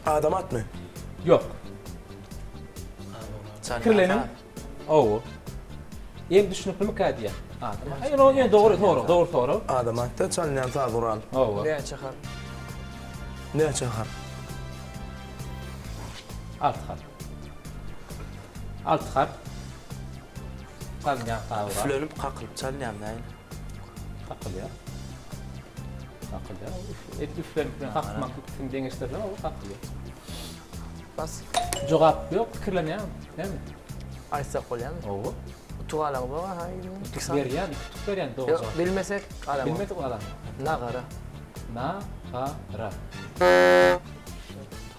Adam atmy? Ýok. Pikirleniň. Hawa. Eň düşnüklimikä diýýän. Adam. Aý, ýöne ýöne dogry sorag, dogry sorag. Adam atda çalynýan saz gural. Hawa. Näçe harp? Näçe harp? Alty harp. Alty harp. Çalynýan saz gural. Üflenip kakylyp çalynýan däl. Kakylýar. Kakylýar. Et üflenip bilen kakmak ikisini deňeşdirseň ol kakylýar. Bas. Jogap ýok, pikirlenýäňmi? Näme? Aýtsak bolýarmy? Hawa. Utuk alaň bor ha. Utuk berýän, iki utuk berýän dogry Ýok, jogap. bilmesek alamok. Bilmesek alamok. Nagara. Nagara.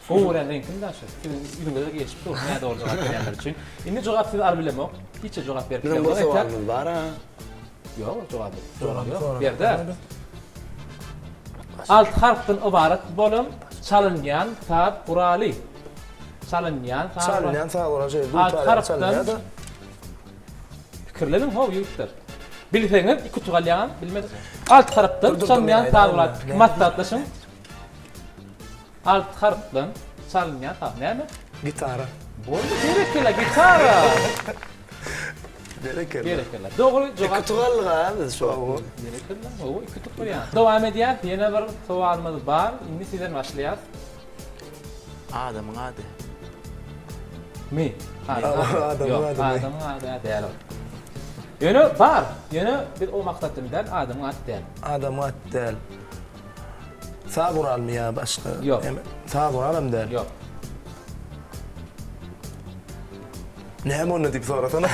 Gowy görýän reňkim da şu. Siziň ýüzüňize gelşip dur. Nädogry jogap berýänler üçin. Indi jogap siz alyp bilemok. Hiç jogap berip Biziň bir bilemok. sowalymyz bar-a. Ýok, jogap ýok. Ýok, berde. Alt harpdan ybarat bolan çalynýan saz guraly. Çalynýan saz guraly. Çalynýan saz guraly şeýle Alt dutar harpdan çalynýar-da. Pikirleniň how ýigitler. Bilseňiz iki utuk alýaňyz, bilmeseňiz alt harpdan Dur, dur, dur, çalynýan men saz aýdaýyn guraly. men. Maslahatlaşyň. Alt harpdan çalynýan saz näme? Gitara. Boldy, berekella, gitara. Berekella. Berekella. Dogry jogap. Iki utuk aldyk-a biz şu wagt. Berekella. Hawa, iki utuk berýäňiz. Dowam edýäs. Ýene bir sowalymyz bar. Indi sizden başlaýas. Adamyň ady. My. Adamyň Ýok, ady. adamyň ady däl ol. Ýöne bar. Ýöne biz o maksat bilen däl, adamyň ady däl. Adamyň ady däl. Saz guralmy ýa başga? Ýok. Saz guralam däl. Ýok. Näme onda diýip sorasana.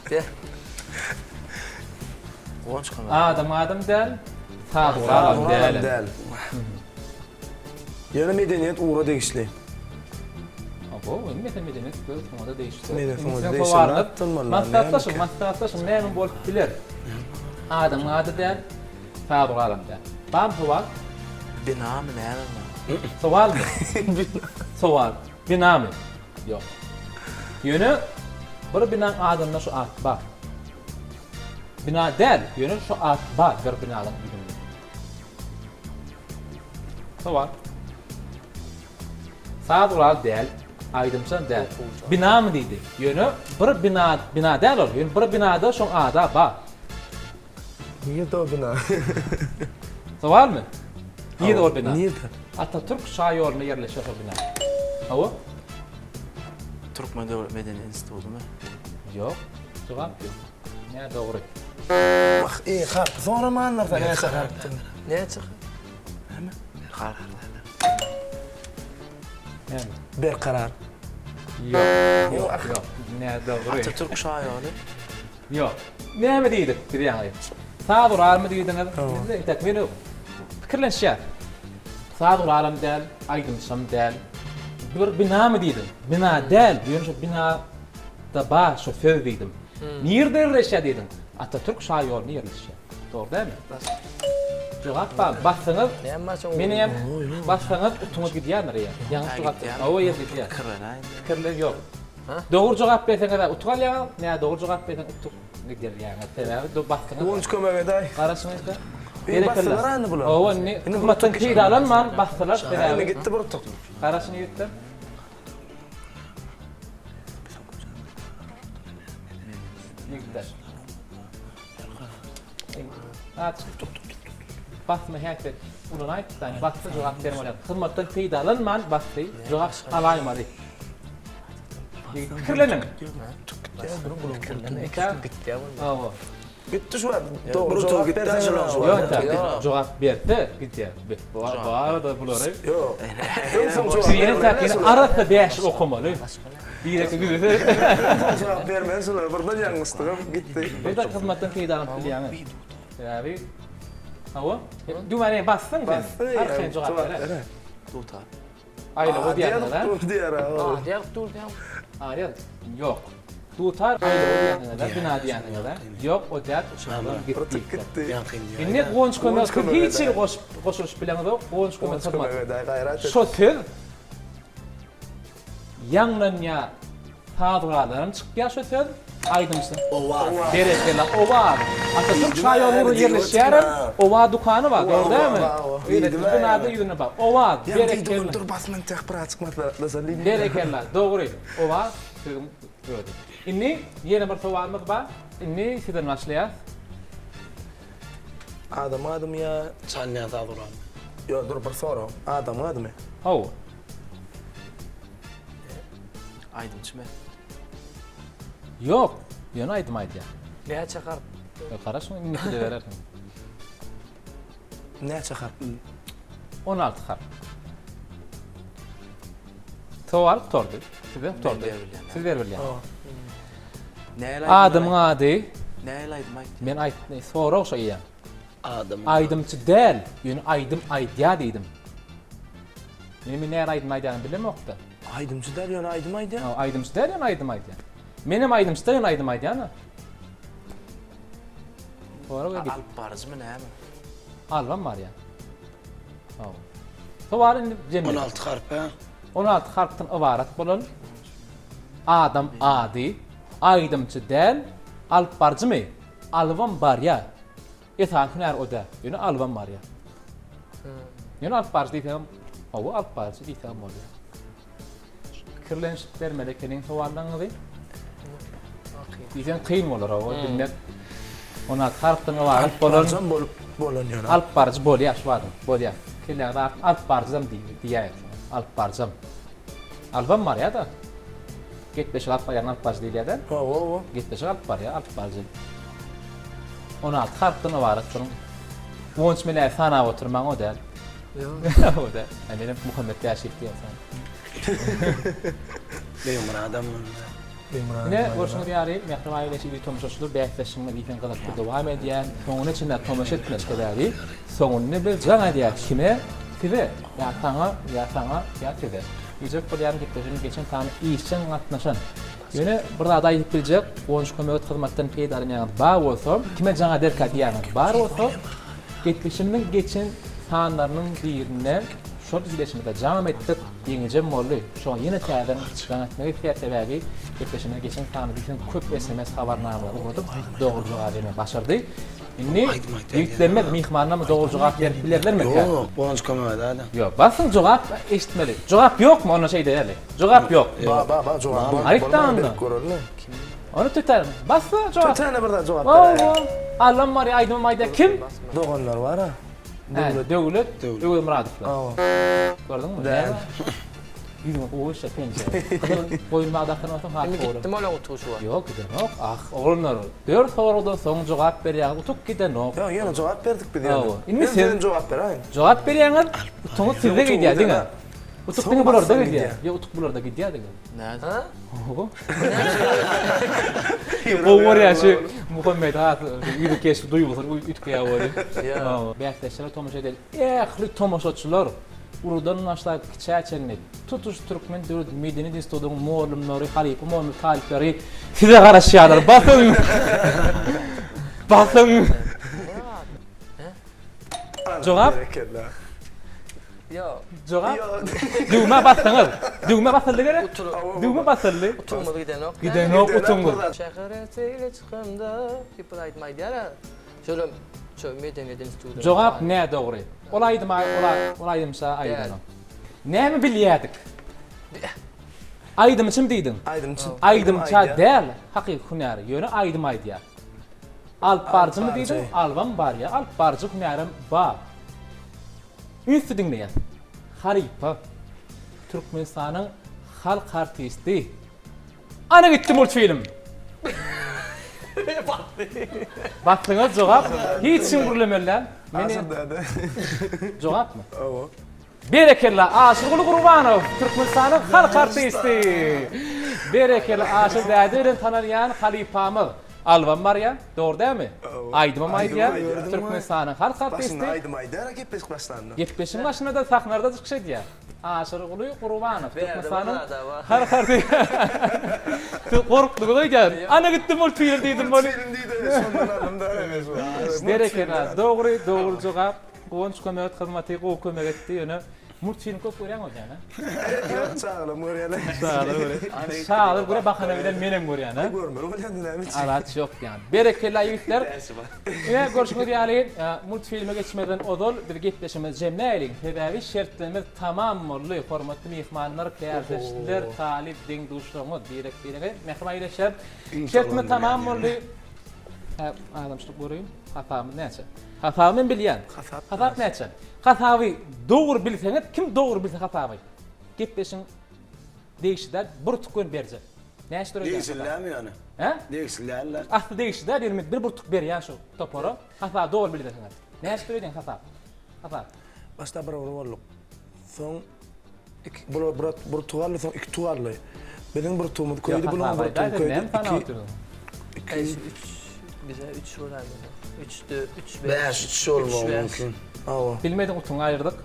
De. Guwanç kömek. Adam adam däl, saz guralam däl. däl. Ýöne medeniýet ugra degişli. Abo, indi sen medeniýet göz sungata degişli. Medeniýet sungata degişli. Maslahatlaşyň, maslahatlaşyň näme bolup biler? Adamyň ady däl, saz guralam däl. Barmy sowal? Binamy näme bu? Sowalmy? Sowal. Binamy? Ýok. Ýöne bir binaň adynda şu at bar. Bina däl, ýöne şu at bar bir binanyň ýüzünde. Sowal. Saz gural däl, aýdymçam däl. Binamy diýdi. Ýöne bir bina, bina däl ol. Ýöne bir binada şoň ada bar. Nirde o bina? Sowalmy? Nirde ol bina? Nirde? Atatürk şaýolunda ýerleşýär şol bina. Hawa. Türkmen döwlet medeniýet institutymy? Ýok. Jogap ýok. Nä dogry. Wah, e, harpy soramandyr sen näçe harpdygyny. Näçe harp? Näme? Harp. Näme? Berkarar. Ýok. Ýok, ýok. Nä dogry. Atatürk şaýoly. Ýok. Näme diýdik biz ýaňy? Saz guralmy diýdiňiz? Biz entek meni pikirlenişýäs. Saz guralam däl, aýdymçam däl. Bir binamy diýdim. Bina däl, ýöne şo binada bar şo söz diýdim. Nirde ýerleşýär diýdiň? Atatürk şaýolunda ýerleşýär. Dogry dälmi? Jogap bar. Bassaňyz, menem bassaňyz utuňyz gidýändir ýa. Ýalňyş jogap. Hawa, ýer gidýär. Pikirlenäýin. Pikirlen ýok. Dogry jogap berseňiz utuk alýaňyz, nädogry jogap berseň utuk gidirýäňiz. Sebäbi do basdyňyz. Guwanç kömek edäý. Garaşyň indi. Indi basdylar indi bular. Hawa indi hyzmatdan peýdalanman basdylar sebäbi. Indi gitdi bir utuk. Garaşyň ýigitler. Ýigitler. Basma häsiýet ulanaýypda, basdy jogap bermeli. Hyzmatdan peýdalanman basdy, jogap alaýmaly. Pikirleniň. Gitdi şu wagt. Dogry jogap berse Ýok, jogap berse gidýär. Bu arada bulary. Ýok. Ýene arassa 5 okamaly. Bireki güzese. Jogap bermez şular. Birden ýalňyşlygym gitdi. Bir de hyzmatdan peýdalanyp bilýäňiz. Sebäbi Hawa. Düwmäni basdyň sen. Basdy. Arkaýyn jogap ber. Dutar. Aýlaw diýýäňiz ha? Dur diýer. Aýlaw dur diýýän. Aýlaw. Ýok. Dutar aýlaw diýýäňiz, bina diýýäňiz. Ýok, o däl. Gitdi. Gitdi. Indi Guwanç kömek hiç hili goşup goşulyşyp bileňizok. Guwanç kömek hyzmat. Şo söz Ýaňlanýar saz gurallarym çykýar şu söz aýdymçy. Owaz. Berekella Owaz. Atatürk şaýolunda ýerleşýärem Owaz dükany bar dogry dälmi? Beýleki binada ýüzüne bak. Owaz berekella. Dur basman tek bir açyk maslahatlaşaly. Berekella dogry Owaz sözüň özi. Indi ýene bir sowalymyz bar. Indi sizden başlaýas. Adam adymy ýa Çalynýan saz guraly. Ýok dur bir sorag. Adam adymy? Hawa. Aýdymçymy? Ýok, ýöne aýdym aýdýar. Näçe harp? Gara şuny indiki de berersiň. Näçe harp? 16 harp. Sowal gutardy. Size gutardy. Siz berip bilýän. Näle Adamyň ady. Näle aýdym aýtdy? Men aýtdy, sorag şo eýýäm. Adam. Aýdymçy däl, ýöne aýdym aýdýar diýdim. Indi men nähili aýdym aýdýanymy bilemok-da. Aýdymçy däl ýöne aýdym aýdýar. Hawa, aýdymçy däl ýöne aýdym aýdýar. Menem aýdymçy däl ýöne aýdym aýdýan-a. Sorag edip. Alyp baryjymy näme? Alybam barýar. Hawa. Sowal indi jemledik. 16 harp hä? 16 harpdan ybarat bolan adam ady, aýdymçy däl, alyp baryjymy? Alybam barýar. Esasy hünär o däl. Ýöne alybam barýar. Ýöne alyp baryjy diýseňem, hawa alyp baryjy diýseňem bolýar. Pikirlenişip bermeli ekeniň sowallaryňyzy. Diýseň kyn bolar hawa bilmek. 16 harpdan ybarat bolan. Alyp baryjam bolup bolan ýöne. Alyp baryjy bolýar şu adam. Bolýar. Kelläňizi alyp alyp baryjam diýäýek şoňa. Alyp baryjam. Alybam barýar-da. Gepleşik alyp barýan alyp baryjy diýilýär-de. Hawa, hawa. Gepleşik alyp barýar, alyp baryjy. 16 harpdan ybarat şonuň. Guwanç Meläýew sanap oturmaň o däl. Ýok. O däl. Hä menem Muhammet Bäşiýew diýen san. Begmyradam boldy. Ine, görşüňiz ýaly, mähriban ildeş illi tomaşaçylar, bäsleşigimiz diýseň gyzykly dowam edýär. Soňuna çenli tomaşa etmeli sebäbi soňunda biz jaň edýäris kime? Size, ýa saňa, ýa saňa, ýa size. Diýjek bolýaryn gepleşigiň geçen sany işjeň gatnaşan. Ýöne bir zady aýdyp biljek, Guwanç Kömek et hyzmatdan peýdalanýanyňyz bar bolsa, kime jaň ederkä diýýäniňiz bar bolsa, gepleşigimiziň geçen sanlarynyň birinde şol ildeşimize jaňam etdik, Ýeňijem boldy. Şoňa ýene täzeden jaň etmek isleýär sebäbi gepleşigimiz geçen sany diýseň köp sms habarnamalary ugradyp dogry jogap bermegi başardy. Indi ýigitlerimiz myhmanlarymyz dogry jogap berip bilerlermikä? Ýok, Guwanç kömek edäýdä. Ýok, basyň jogap eşitmeli. Jogap ýokmy onda şeý däli. Jogap ýok. Ba ba ba jogap bar. Aýtda onda. Berip göreli. Ony tötän basda jogap. Tötäne bir zat jogap beräýä. Allam bar aýdymym aýdýar kim? Doganlar bar-a. Döwlet. Döwlet Öwezmyradowlar. Gördüňmi? Däl. Ýüzüňe gowy işle penje. Gyzyl goýulmaga dakylan bolsaň has Indi gowy. gitdim olaň utugy şu wagt. Ýok gidenok. Ah, oglanlar, dört soragdan soň jogap berýäňiz, utuk gidenok. Ýok, ýöne jogap berdik biz ýöne. Hawa. Indi Indi siz sen jogap beräýiň. Jogap berýäňiz, utugyňyz sizde gidýär diňe. Utuk diňe bularda gidýär. Ýok, utuk bularda gidýär diňe. Nädip? Ha? Hawa. Gowy görýän şu Muhammet has ýüzi keşbi duýgusyny üýtgeýär welin. Ýa. Bäsdeşlere tomaşa eden ähli tomaşaçylar, uludan başlap kiçä çenli, tutuş Türkmen döwlet medeniýet institutynyň mugallymlary, halypa mugallym talyplary size garaşýarlar. Basyň! Basyň! Jogap? Berekella. Ýok. Jogap? Düwmä basdyňyz. Düwme basyldy gerek? Düwme basyldy. Utugymyz gidenok. Gidenok utugyňyz. Şähere seýle çykamda diýip bir aýdym aýdýar-a. Şolam şo medeniýet institutynda. Jogap nädogry. Ol aýdyma ol aýdymça aýdylanok. Näme bilýädik? Aýdymçym diýdiň. Aýdymçy. Aýdymça däl, hakyky hünäri. Ýöne aýdym aýdýar. Alyp baryjymy diýdiň? Alybam barýar. Alyp baryjy hünärem bar. Ünsli diňleýäs. Halypa. Türkmenistanyň halk artisti. Ana gitdi multfilm. Basdyňyz jogap. Hiç kim gürlemeli däl. Aşyr däde. Jogapmy? Hawa. Berekella Aşyrguly Gurbanow Türkmenistanyň halk artisti. Berekella Aşyr däde bilen tanalýan halypamyz. Albam barýa, dogry dälmi? Aýdymam aýdýar. Türkmenistanyň halk artisti. Başynda aýdym aýdýar gepleşik başlanda. Gepleşigiň başynda-da sahnada çykyş edýär. Aşyrguly Gurbanow Türkmenistanyň halk artisti. Siz gorkduňyz öýdýän. Ana gitdi multfilm diýdim welin. Multfilm diýdi, şondan aldym da. Berekella, dogry, dogry jogap. Guwanç kömek hyzmaty gowy kömek etdi ýöne multfilm köp görýäň öýdýän a? Ýok çagalam görýärler. Çagalar görýär. Çagalar görýär bahana bilen menem görýän a. Görmeli bolýan näme üçin. Alaç ýok ýa. Berekella ýigitler. Ine görşüňiz ýaly multfilme geçmezden ozal biz gepleşigimizi jemläýeliň. Sebäbi şertlerimiz tamam boldy. Hormatly myhmanlar, kärdeşler, talyp deň-duşlaryňyz birek-birege mähriban ildeşler. Şertimiz tamam boldy. Hä adamçylyk göreýin. Hasabymyz näçe? Hasaby men bilýän. Hasap. Hasap näçe? Hasaby dogry bilseňiz, kim dogry bilse hasaby. Gepleşiň degişli däl, bir utuk göni berjek. Näçe döredýär? Degişli dälmi ýöne? Hä? Degişli däl-le. Asly degişli däl, ýöne men bir utuk berýän şu topara. Hasaby dogry bilseňiz. Näçe döredýäň hasap? Hasap. Başda bir bir bolduk. Soň iki bular bir bir utuk aldy, soň iki utuk aldy. Biziň bir utugymyz köýdi, bularyň bir utugy köýdi. Iki, üç, bize üç bolar. Üç, dört, üç, bäş. Bäş, üç bolmagy mümkin. Hawa. Bilmediň utuňy aýyrdyk.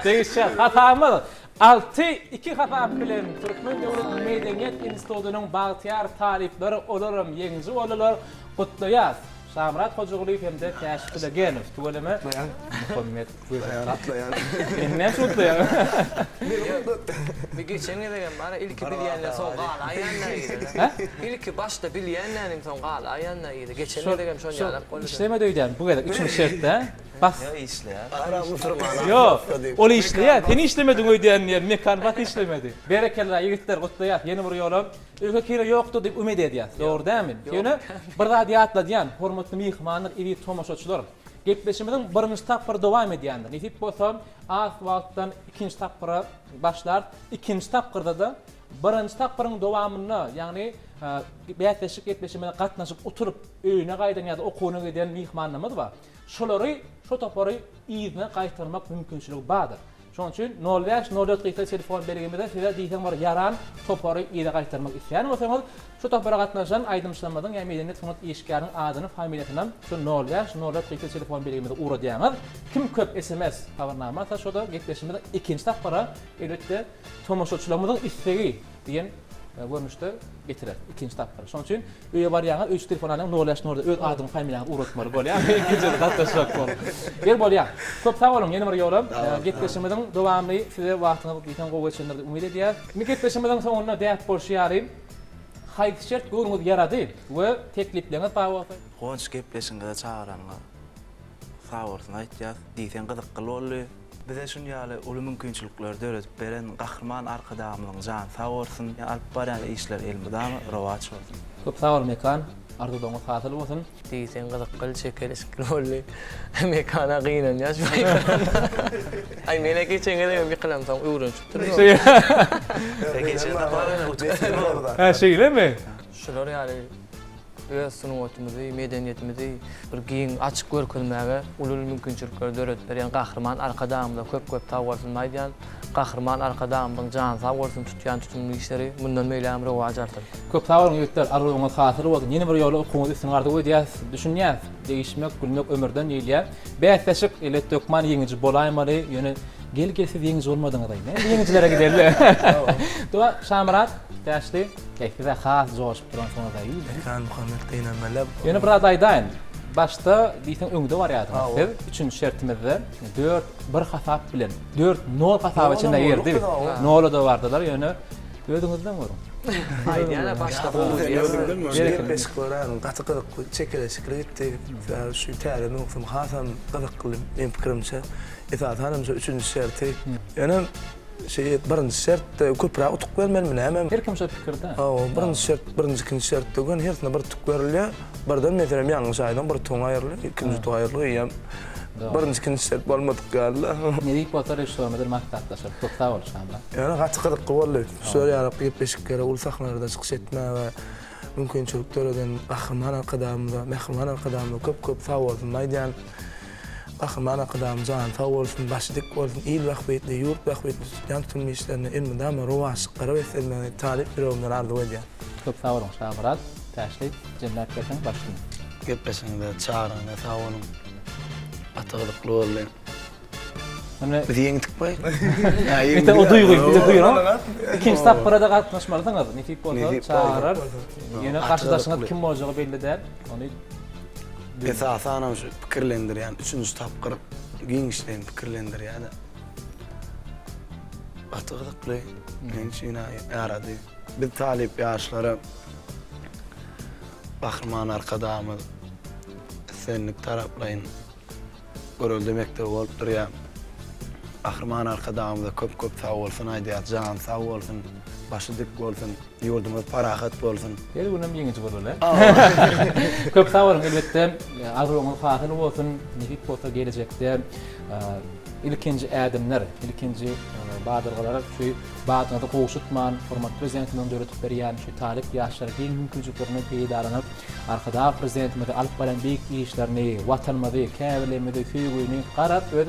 Degişýär. Hasabymyz 6 2 hasap bilen Türkmen döwlet medeniýet institutynyň bagtyýar talyplary olaram ýeňiji boldular. Gutlaýas. Şamyrat Hojagulyýew hem-de Täşli Tülegenow. Tüweleme. Muhammet Gutlaýan. Sen näme üçin gutlaýaň? Bir geçen gezegem bar, ilki bilýänler soň galaýan nägile. Hä? Ilki başda bilýänlänim soň galaýan nägile. Geçen gezegem şon ýalak boldy. Işlemedi öýdýän bu gezek üçünji şertde. Bas. Ýok işleýär. Ara musurmana. Ýok. Ol işleýär. Sen işlemediň öýdýän diýen Mekan bas işlemedi. Berekella ýigitler gutlaýas ýene bir ýola. Öýke kine ýokdur diýip umyt edýäs. Dogry dälmi? Ýöne bir zady ýatladýan, hormatly myhmanlar, eziz tomaşaçylar. Gepleşigimiziň birinji tapgyry dowam edýändir. Nesip bolsa, az wagtdan ikinji tapgyra başlarys. Ikinji tapgyrda-da birinji tapgyryň dowamynda, ýagny bäsleşik gepleşigimize gatnaşyp oturyp, öýüne gaýdan ýa-da okuwyna giden myhmanlarymyz bar. Şolary, şo topary yzyna gaýtarmak mümkinçiligi bardyr. Şonuň üçin nol bäş, nol dört gysga telefon belgimize size diýseň bir ýaran topary yza gaýtarmak isleýän bolsaňyz, şu topara gatnaşan aýdymçylarymyzyň ýa medeniýet sungat işgäriniň adyny, familiýasynam şu nol bäş, nol dört gysga telefon belgimize ugradýaňyz. Kim köp sms habarnama atsa şo-da gepleşigimiziň ikinji tapgyra elbetde tomaşaçylarymyzyň islegi diýen görnüşde getirer ikinji tapgyr. Şonuň üçin öýe barýaňyz, öýçi telefon alýaňyz, nol bäş nol öz adyňy, familiýaňyzy ugratmaly bolýar. Ikinji gezek gatnaşjak bolup. Ýeri bolýar. Köp sag boluň ýene bir ýola. Gepleşigimiziň dowamly size wagtyňyz diýseň gowy geçendir diýip umyt edýäris. Indi gepleşigimiziň soňunda däp bolşy ýaly haýsy şert göwnüňiz ýarady we teklipleriňiz bar bolsa. Guwanç gepleşigiňize çagyranyňa sag bolsun aýtýas. Diýseň gyzykly boldy. Bize şun ýaly uly mümkinçilikleri döredip beren Gahryman Arkadagymyzyň jany sag bolsun, alyp barýan işleri elmydama rowaç bolsun. Köp sag bol Mekan, arzuwlaryňyz hasyl bolsun. Diýseň gyzykly, çekeleşikli boldy. Mekana gynanýas şu ýykylanda. Aý menä geçen gezegem ýykylamsoň öwrenişipdirin. Geçen sapar Hä şeýlemi? Şular ýaly Öz sungatymyzy, medeniýetimizi bir giň, açyk görkezmäge uly-uly mümkinçilikleri döredip berýän Gahryman Arkadagymyza köp-köp sag bolsun aýdýan. Gahryman Arkadagymyzyň jany sag bolsun, tutýan tutumly işleri mundan beýlägem rowaç alsyn. Köp sag boluň ýigitler, arzuwyňyz hasyl bolsun. Ýene bir ýola okuwyňyzy üstün arzuw edýäs. Düşünýäs, degişmek, gülmek ömürden diýilýär. Bäsleşik, elbetde hökman ýeňiji bolaýmaly, ýöne gel-gel siz ýeňiji bolmadyňyzaý. Näme ýeňijilere gideli. Doga Şamyrat, Täşli. Eý size has joşup duransyňyz aý. Mekan Muhammet gynanmaly. Ýöne bir zat aýdaýyn. Başda diýseň öňde barýardyňyz siz. Üçünji şertimizde dört bir hasap bilen dört nol hasaba çenli girdi. Nola-da bardylar ýöne özüňizden görüň. Aýdýan-a başda gowy diýýärsiň. Gepleşik görýärin gaty gyzykly çekeleşikli gitdi. Sebäbi şu täze möwsüm hasam gyzykly meň pikirimçe. Esasanam şu üçünji şerti. Ýöne Şeý birinji şertde köpräk utuk bermelimi näme? Her kim şo pikirde. Hawa, birinji şert, birinji, ikinji şertde göni hersine bir utuk berilýär. Birden meselem ýalňyş aýdan bir utugyň aýrylýar, ikinji utuk aýrylýar, eýýäm birinji, ikinji şert bolmadyk ýaly-da. Nesip bolsa režissýorymyz bilen maslahatlaşarys. Köp sag bol Şamyrat. Ýöne gaty gyzykly boldy. Şular ýaly gepleşiklere, uly sahnalarda çykyş etmäge mümkinçilik döreden Gahryman Arkadagymyza, mähriban Arkadagymyza köp-köp sag bolsun aýdýan. Gahryman Arkadagymyň jany sag bolsun, başy dik bolsun, il bähbitli, ýurt bähbitli tutýan tutumly işlerinde elmydama rowaçlyklara beslenmegini talyp ýüregimden arzuw edýän. Köp sag boluň Şamyrat, Täşli, jemläp berseň başyny. Gepleşigiňize, çagyryňyza sag boluň. Gaty gyzykly boldy. Indi Biz ýeňdik baý. Ýa o duýgy, bize duýran. Ikinji tapgyra-da gatnaşmalysyňyz. Nesip bolsa çagyrar. Ýöne garşydaşyňyz kim boljagy belli däl. Ony Esasanam şu pikirlendirýän üçünji tapgyr giňişleýin pikirlendirýär-de. Gaty gyzykly. Meň üçin ýarady. Biz talyp ýaşlara Gahryman Arkadagymyz islendik taraplaýyn görelde mekdebi bolup durýar. Gahryman Arkadagymyza köp-köp sagbolsun aýdýas. Jany sag bolsun, başy dik bolsun, ýurdumyz parahat bolsun. Her günem ýeňiji bolaly. Köp sag boluň elbetde arzuwyňyz hasyl bolsun nesip bolsa gelejekde. ilkinji ädimler, ilkinji badalgalar şu badyňyzy gowşutman, hormatly Prezidentimiziň döredip berýän şu talyp ýaşlara giň mümkinçiliklerinden peýdalanyp, Arkadag Prezidentimizi alyp barýan beýik işlerini, Watanymyzy, käbirlerimizi, söýgüni garaz öz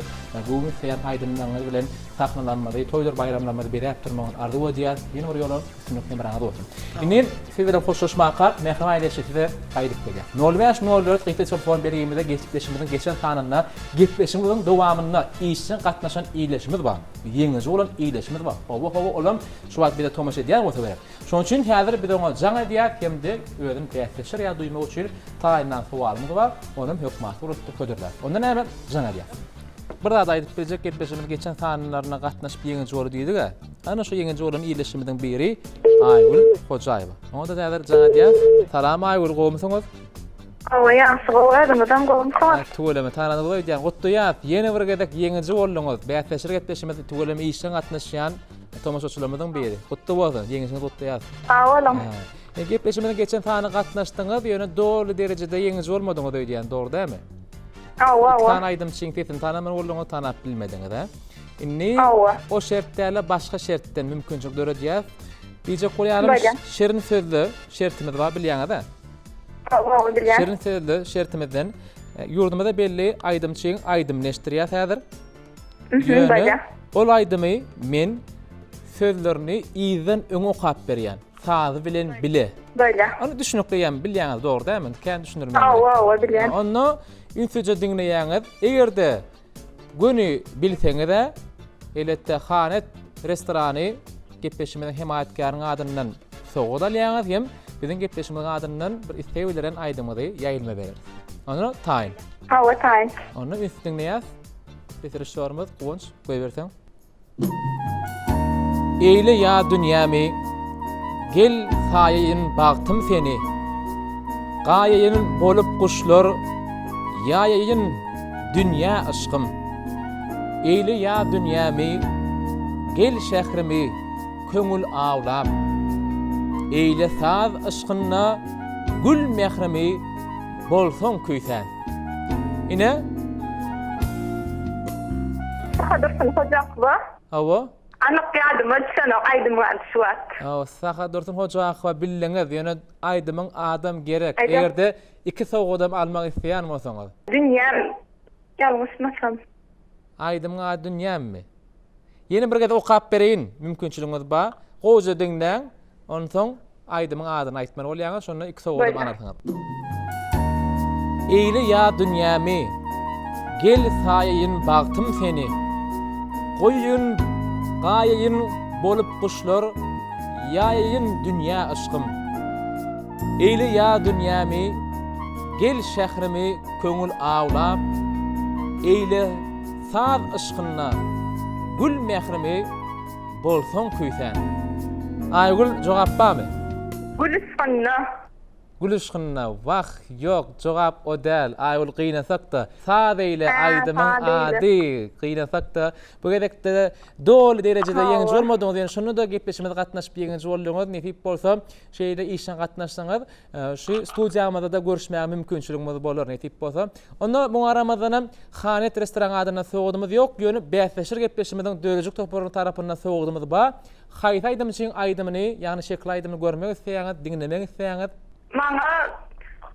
göwün isleýän aýdymlaryňyz bilen sahnalarymyzy, toýdur baýramlarymyzy bezäp durmagyňyzy arzuw edýäris. Ýene bir ýola üstünlik hemraňyz bolsun. Indi siz bilen hoşlaşmaka mähriban ildeşler size gaýdyp gelýär. Nol bäş, nol dört gysga telefon belgimize gepleşigimiziň geçen sanynda gepleşigimiziň dowamynda işjeň gatnaşan ildeşimiz bar. Ýeňiji bolan ildeşimiz bar. Hawa hawa olam şu wagt bize tomaşa edýän bolsa gerek. Şonuň üçin häzir biz oňa jaň edýäris hem-de özüni bäsleşer ýaly duýmak üçin taýynlan sowalymyz bar, onam hökman suratda hödürläris. Onda näme, jaň edýäris. Bir zat aýdyp biljek gepleşigimiz geçen sanlaryna gatnaşyp ýeňiji boldy diýdik-ä. Ana şu ýeňiji bolan ildeşimiziň biri Aýgül Hojaýewa. Oňa-da häzir jaň edýäris. Salam Aýgül, gowumysyňyz? Hawa, ýagşy gowy, özüňizem gowumysyňyz? Tüweleme, tanadyňyz öýdýän. Gutlaýas, ýene bir gezek ýeňiji bolduňyz. Bäsleşik gepleşigimiz tüweleme işjeň gatnaşýan Tomaşaçylarymyzyň biri. Gutly bolsun, ýeňişiňizi gutlaýarys. Sag boluň. E, gepleşigimiziň geçen sany gatnaşdyňyz, ýöne doly derejede ýeňiji bolmadyňyz öýdýän, dogry dälmi? Hawa, hawa. Iki sany aýdymçyň sesini tanaman bolduňyz, tanap bilmediňiz, hä? Indi Hawa. o şert däl-de, başga şertden mümkinçilik döredýäs. Diýjek bolýanym, şirin sözle şertimiz bar, bilýäňiz-ä? Hawa, hawa, bilýän. Şirin sözle şertimizden e, ýurdumyza belli aýdymçyň aýdymyny eşitdirýäs häzir. Ýöne ol aýdymy men sözlerini yzdan öňe okap berýän. Sazy bilen bile. Bolýa. Ony düşünikli ýa bilýäňiz dogry dälmi? Kän düşündirmän. Hawa, hawa bilýän. Onda ünsüje diňleýäňiz. Eger-de göni bilseňiz-ä, elbetde Hanet restorany gepleşigimiziň hemaýatkäriniň adyndan sowgat alýaňyz hem biziň gepleşigimiziň adyndan bir isleg bildiren aýdymyňyzy ýaýylma bereris. Onda taýyn. Hawa, taýyn. Onda ünsli diňleýäs. Bitiriş sorumyz Guwanç goýberseň. Eýle ýa dünýämi, Gel saýaýyn bagtym seni. Gaýaýyn bolup guşlar, Ýaýaýyn dünýä yşkym. Eýle ýa dünýämi, Gel şährimi köňül awlap. Eýle saz yşkynda gül mährimi bolsaň küýsän. Ine. Sahadursun Hojakowa. Hawa. Anyk ýadyma düşenok aýdymyň ady şu wagt. Hawa, Sahadursun Hojakowa bildiňiz, ýöne aýdymyň adam gerek. Eger-de iki sowgadam almak isleýän bolsaňyz. Dünýäm, ýalňyşmasam. Aýdymyň ady Dünýämmi? Ýene bir gezek okap bereýin, mümkinçiligiňiz bar. Gowuja diňläň, onsoň aýdymyň adyny aýtmaly bolýaňyz, şonda iki sowgadam alarsyňyz. Eýle ýa dünýämi, gel saýaýyn bagtym seni. Goýun, gaýaýyn bolup guşlar, ýaýaýyn dünýä yşgym. Eýle ýa dünýämi, gel şährimi köňül awlap, Eýle saz yşkynda gül mährimi bolsaň küýsän. Aýgül jogap barmy? Gül yşkynda. Gül yşkynda wah ýok jogap o däl Aýgül gynasakda saz eýle aýdymyň ady gynasakda bu gezekde doly derejede ýeňiji bolmadyňyz ýöne şonda-da gepleşigimize gatnaşyp ýeňiji bolduňyz nesip bolsa şeýle işjeň gatnaşsaňyz Şu studiýamyzda-da görüşmäge mümkinçiligimiz bolar, nesip bolsa. Onda muňa garamazdanam Hanet restoran adyndan sowgadymyz ýok, ýöne bäsleşir gepleşigimiziň döredijilik toparynyň tarapyndan sowgadymyz bar. Haýsy aýdymçyň aýdymyny, ýagny şekil aýdymyny görmek isleýäňiz, diňlemek isleýäňiz? Maňa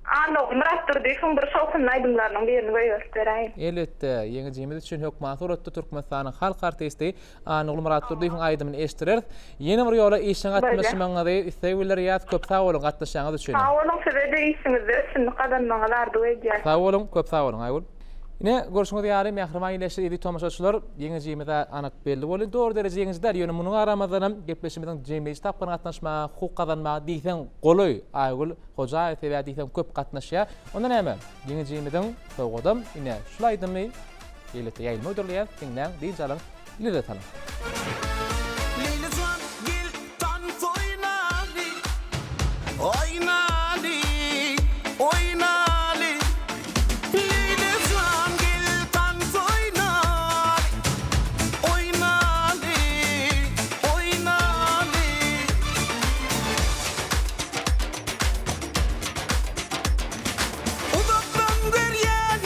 Annagül Myratdurdyýewiň bir şowhunly aýdymlarynyň birini goýberip beräýiň. Elbetde, ýeňijimiz üçin hökman suratda Türkmenistanyň halk artisti Annagül Myratdurdyýewiň aýdymyny eşitdireris. Ýene bir ýola işjeň gatnaşmagyňyzy isleg bildirýäs. Köp sag boluň gatnaşýanyňyz üçin. Sag boluň size-de işiňizde üstünlik gazanmagyňyzy arzuw edýän. Sag boluň, köp sag boluň Aýgül. Ine, görşüňiz ýaly, mähriban ildeşler, eziz tomaşaçylar, ýeňijimiz-ä anyk belli boldy. Dogry dereje ýeňiji däl, ýöne munuň garamazdanam gepleşigimiziň jemleýji tapgyryna gatnaşmaga, hukuk gazanmaga diýseň golaý Aýgül Hojaýewa sebäbi diýseň köp gatnaşýar. Onda näme, ýeňijimiziň sowgadam ine şul aýdymy Elbetde ýaýlyma hödürleýäs, diňläň, dynç alyň, lezzet alyň. Leýlijan gel tans oýnaly, oýnaly, oýnaly. Leýlijan gel tans oýnaly, oýnaly, oýnaly. Uzakdan görýän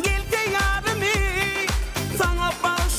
gelse ýarymy, Saňa bagyşlaýan.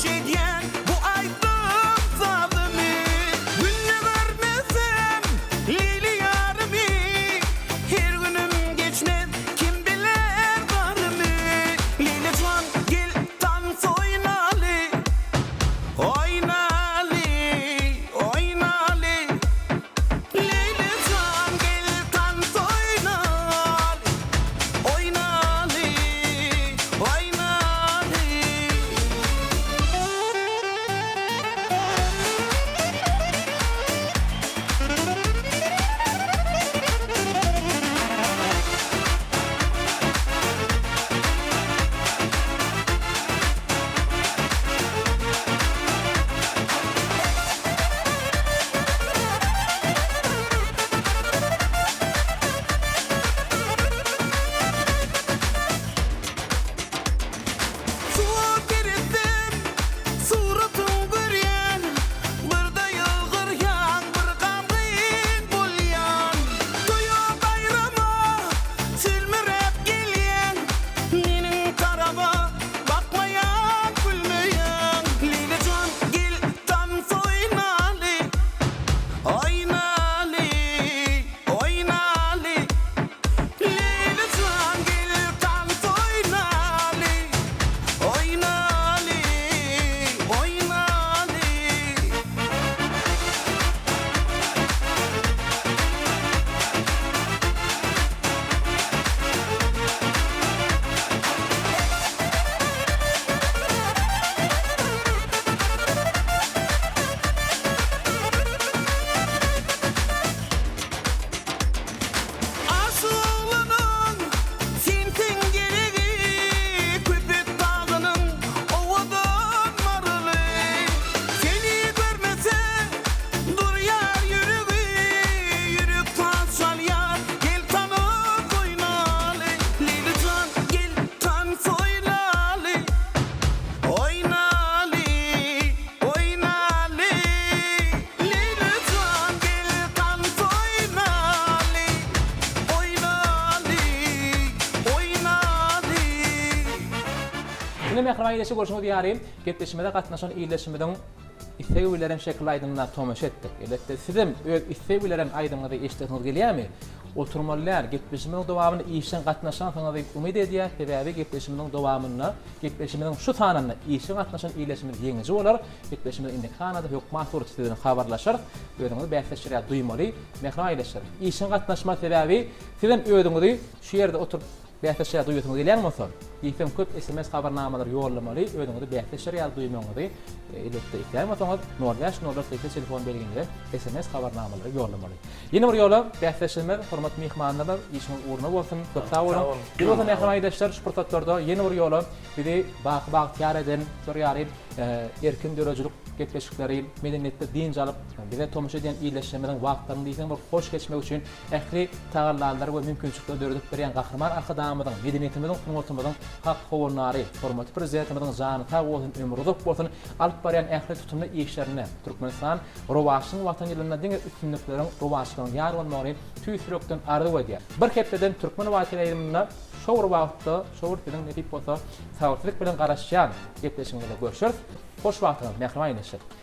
Ine mähriban ildeşler görşüňiz ýaly, gepleşigimize gatnaşan ildeşimiziň isleg bildiren şekilli aýdymyna tomaşa etdik. Elbetde sizem öz isleg bildiren aýdymyňyzy eşidesiňiz gelýärmi? Oturmaly däl, gepleşigimiziň dowamynda işjeň gatnaşansyňyz diýip umyt edýäs, sebäbi gepleşigimiziň dowamynda, gepleşigimiziň şu sanynda işjeň gatnaşan ildeşimiz ýeňiji bolar. Gepleşigimiziň indiki sanynda hökman suratda siz bilen habarlaşarys. Özüňizi bäsdeşler ýaly duýmaly. Mähriban ildeşler, işjeň gatnaşma sebäbi sizem özüňizi şu ýerde oturyp Bäsdeşler duýasyňyz gelýän bolsa, diýseň köp sms habarnamalary ýollamaly, özüňizi bäsdeşler ýaly duýmagyňyzy elbetde isleýän bolsaňyz, nol bäş nol dört 80 telefon belgiňize sms habarnamalary ýollamaly. Ýene bir ýola bäsdeşlerimiz, hormatly myhmanlarymyz, işiňiz ugruna bolsun, köp sag boluň. Biz bolsa mähriban ildeşler şu pursatlarda ýene bir ýola bizi baky bagtyýar eden şular ýaly erkin döredijilik gepleşikleri, medeniýetde dynç alyp, bize tomaşa edýän ildeşlerimiziň wagtlaryny diýseň bir hoş geçmegi üçin Ähli tagallalary we mümkinçilikleri döredip berýän Gahryman Arkadagymyzyň, medeniýetimiziň, sungatymyzyň hak howandary, hormatly Prezidentimiziň jany sag bolsun, ömri uzak bolsun, alyp barýan ähli tutumly işlerinde Türkmenistan rowaçlygyň Watan ýylynda diňe üstünlikleriň, rowaçlygyň ýar bolmagyny tüýs ýürekden arzuw edýär. Bir hepdeden Türkmen wagty teleýaýlymynda şo bir wagtda, şo bir siziň nesip bolsa sabyrsyzlyk bilen garaşýan gepleşigiňizde görşeris. Hoş wagtyňyz, mähriban ildeşler!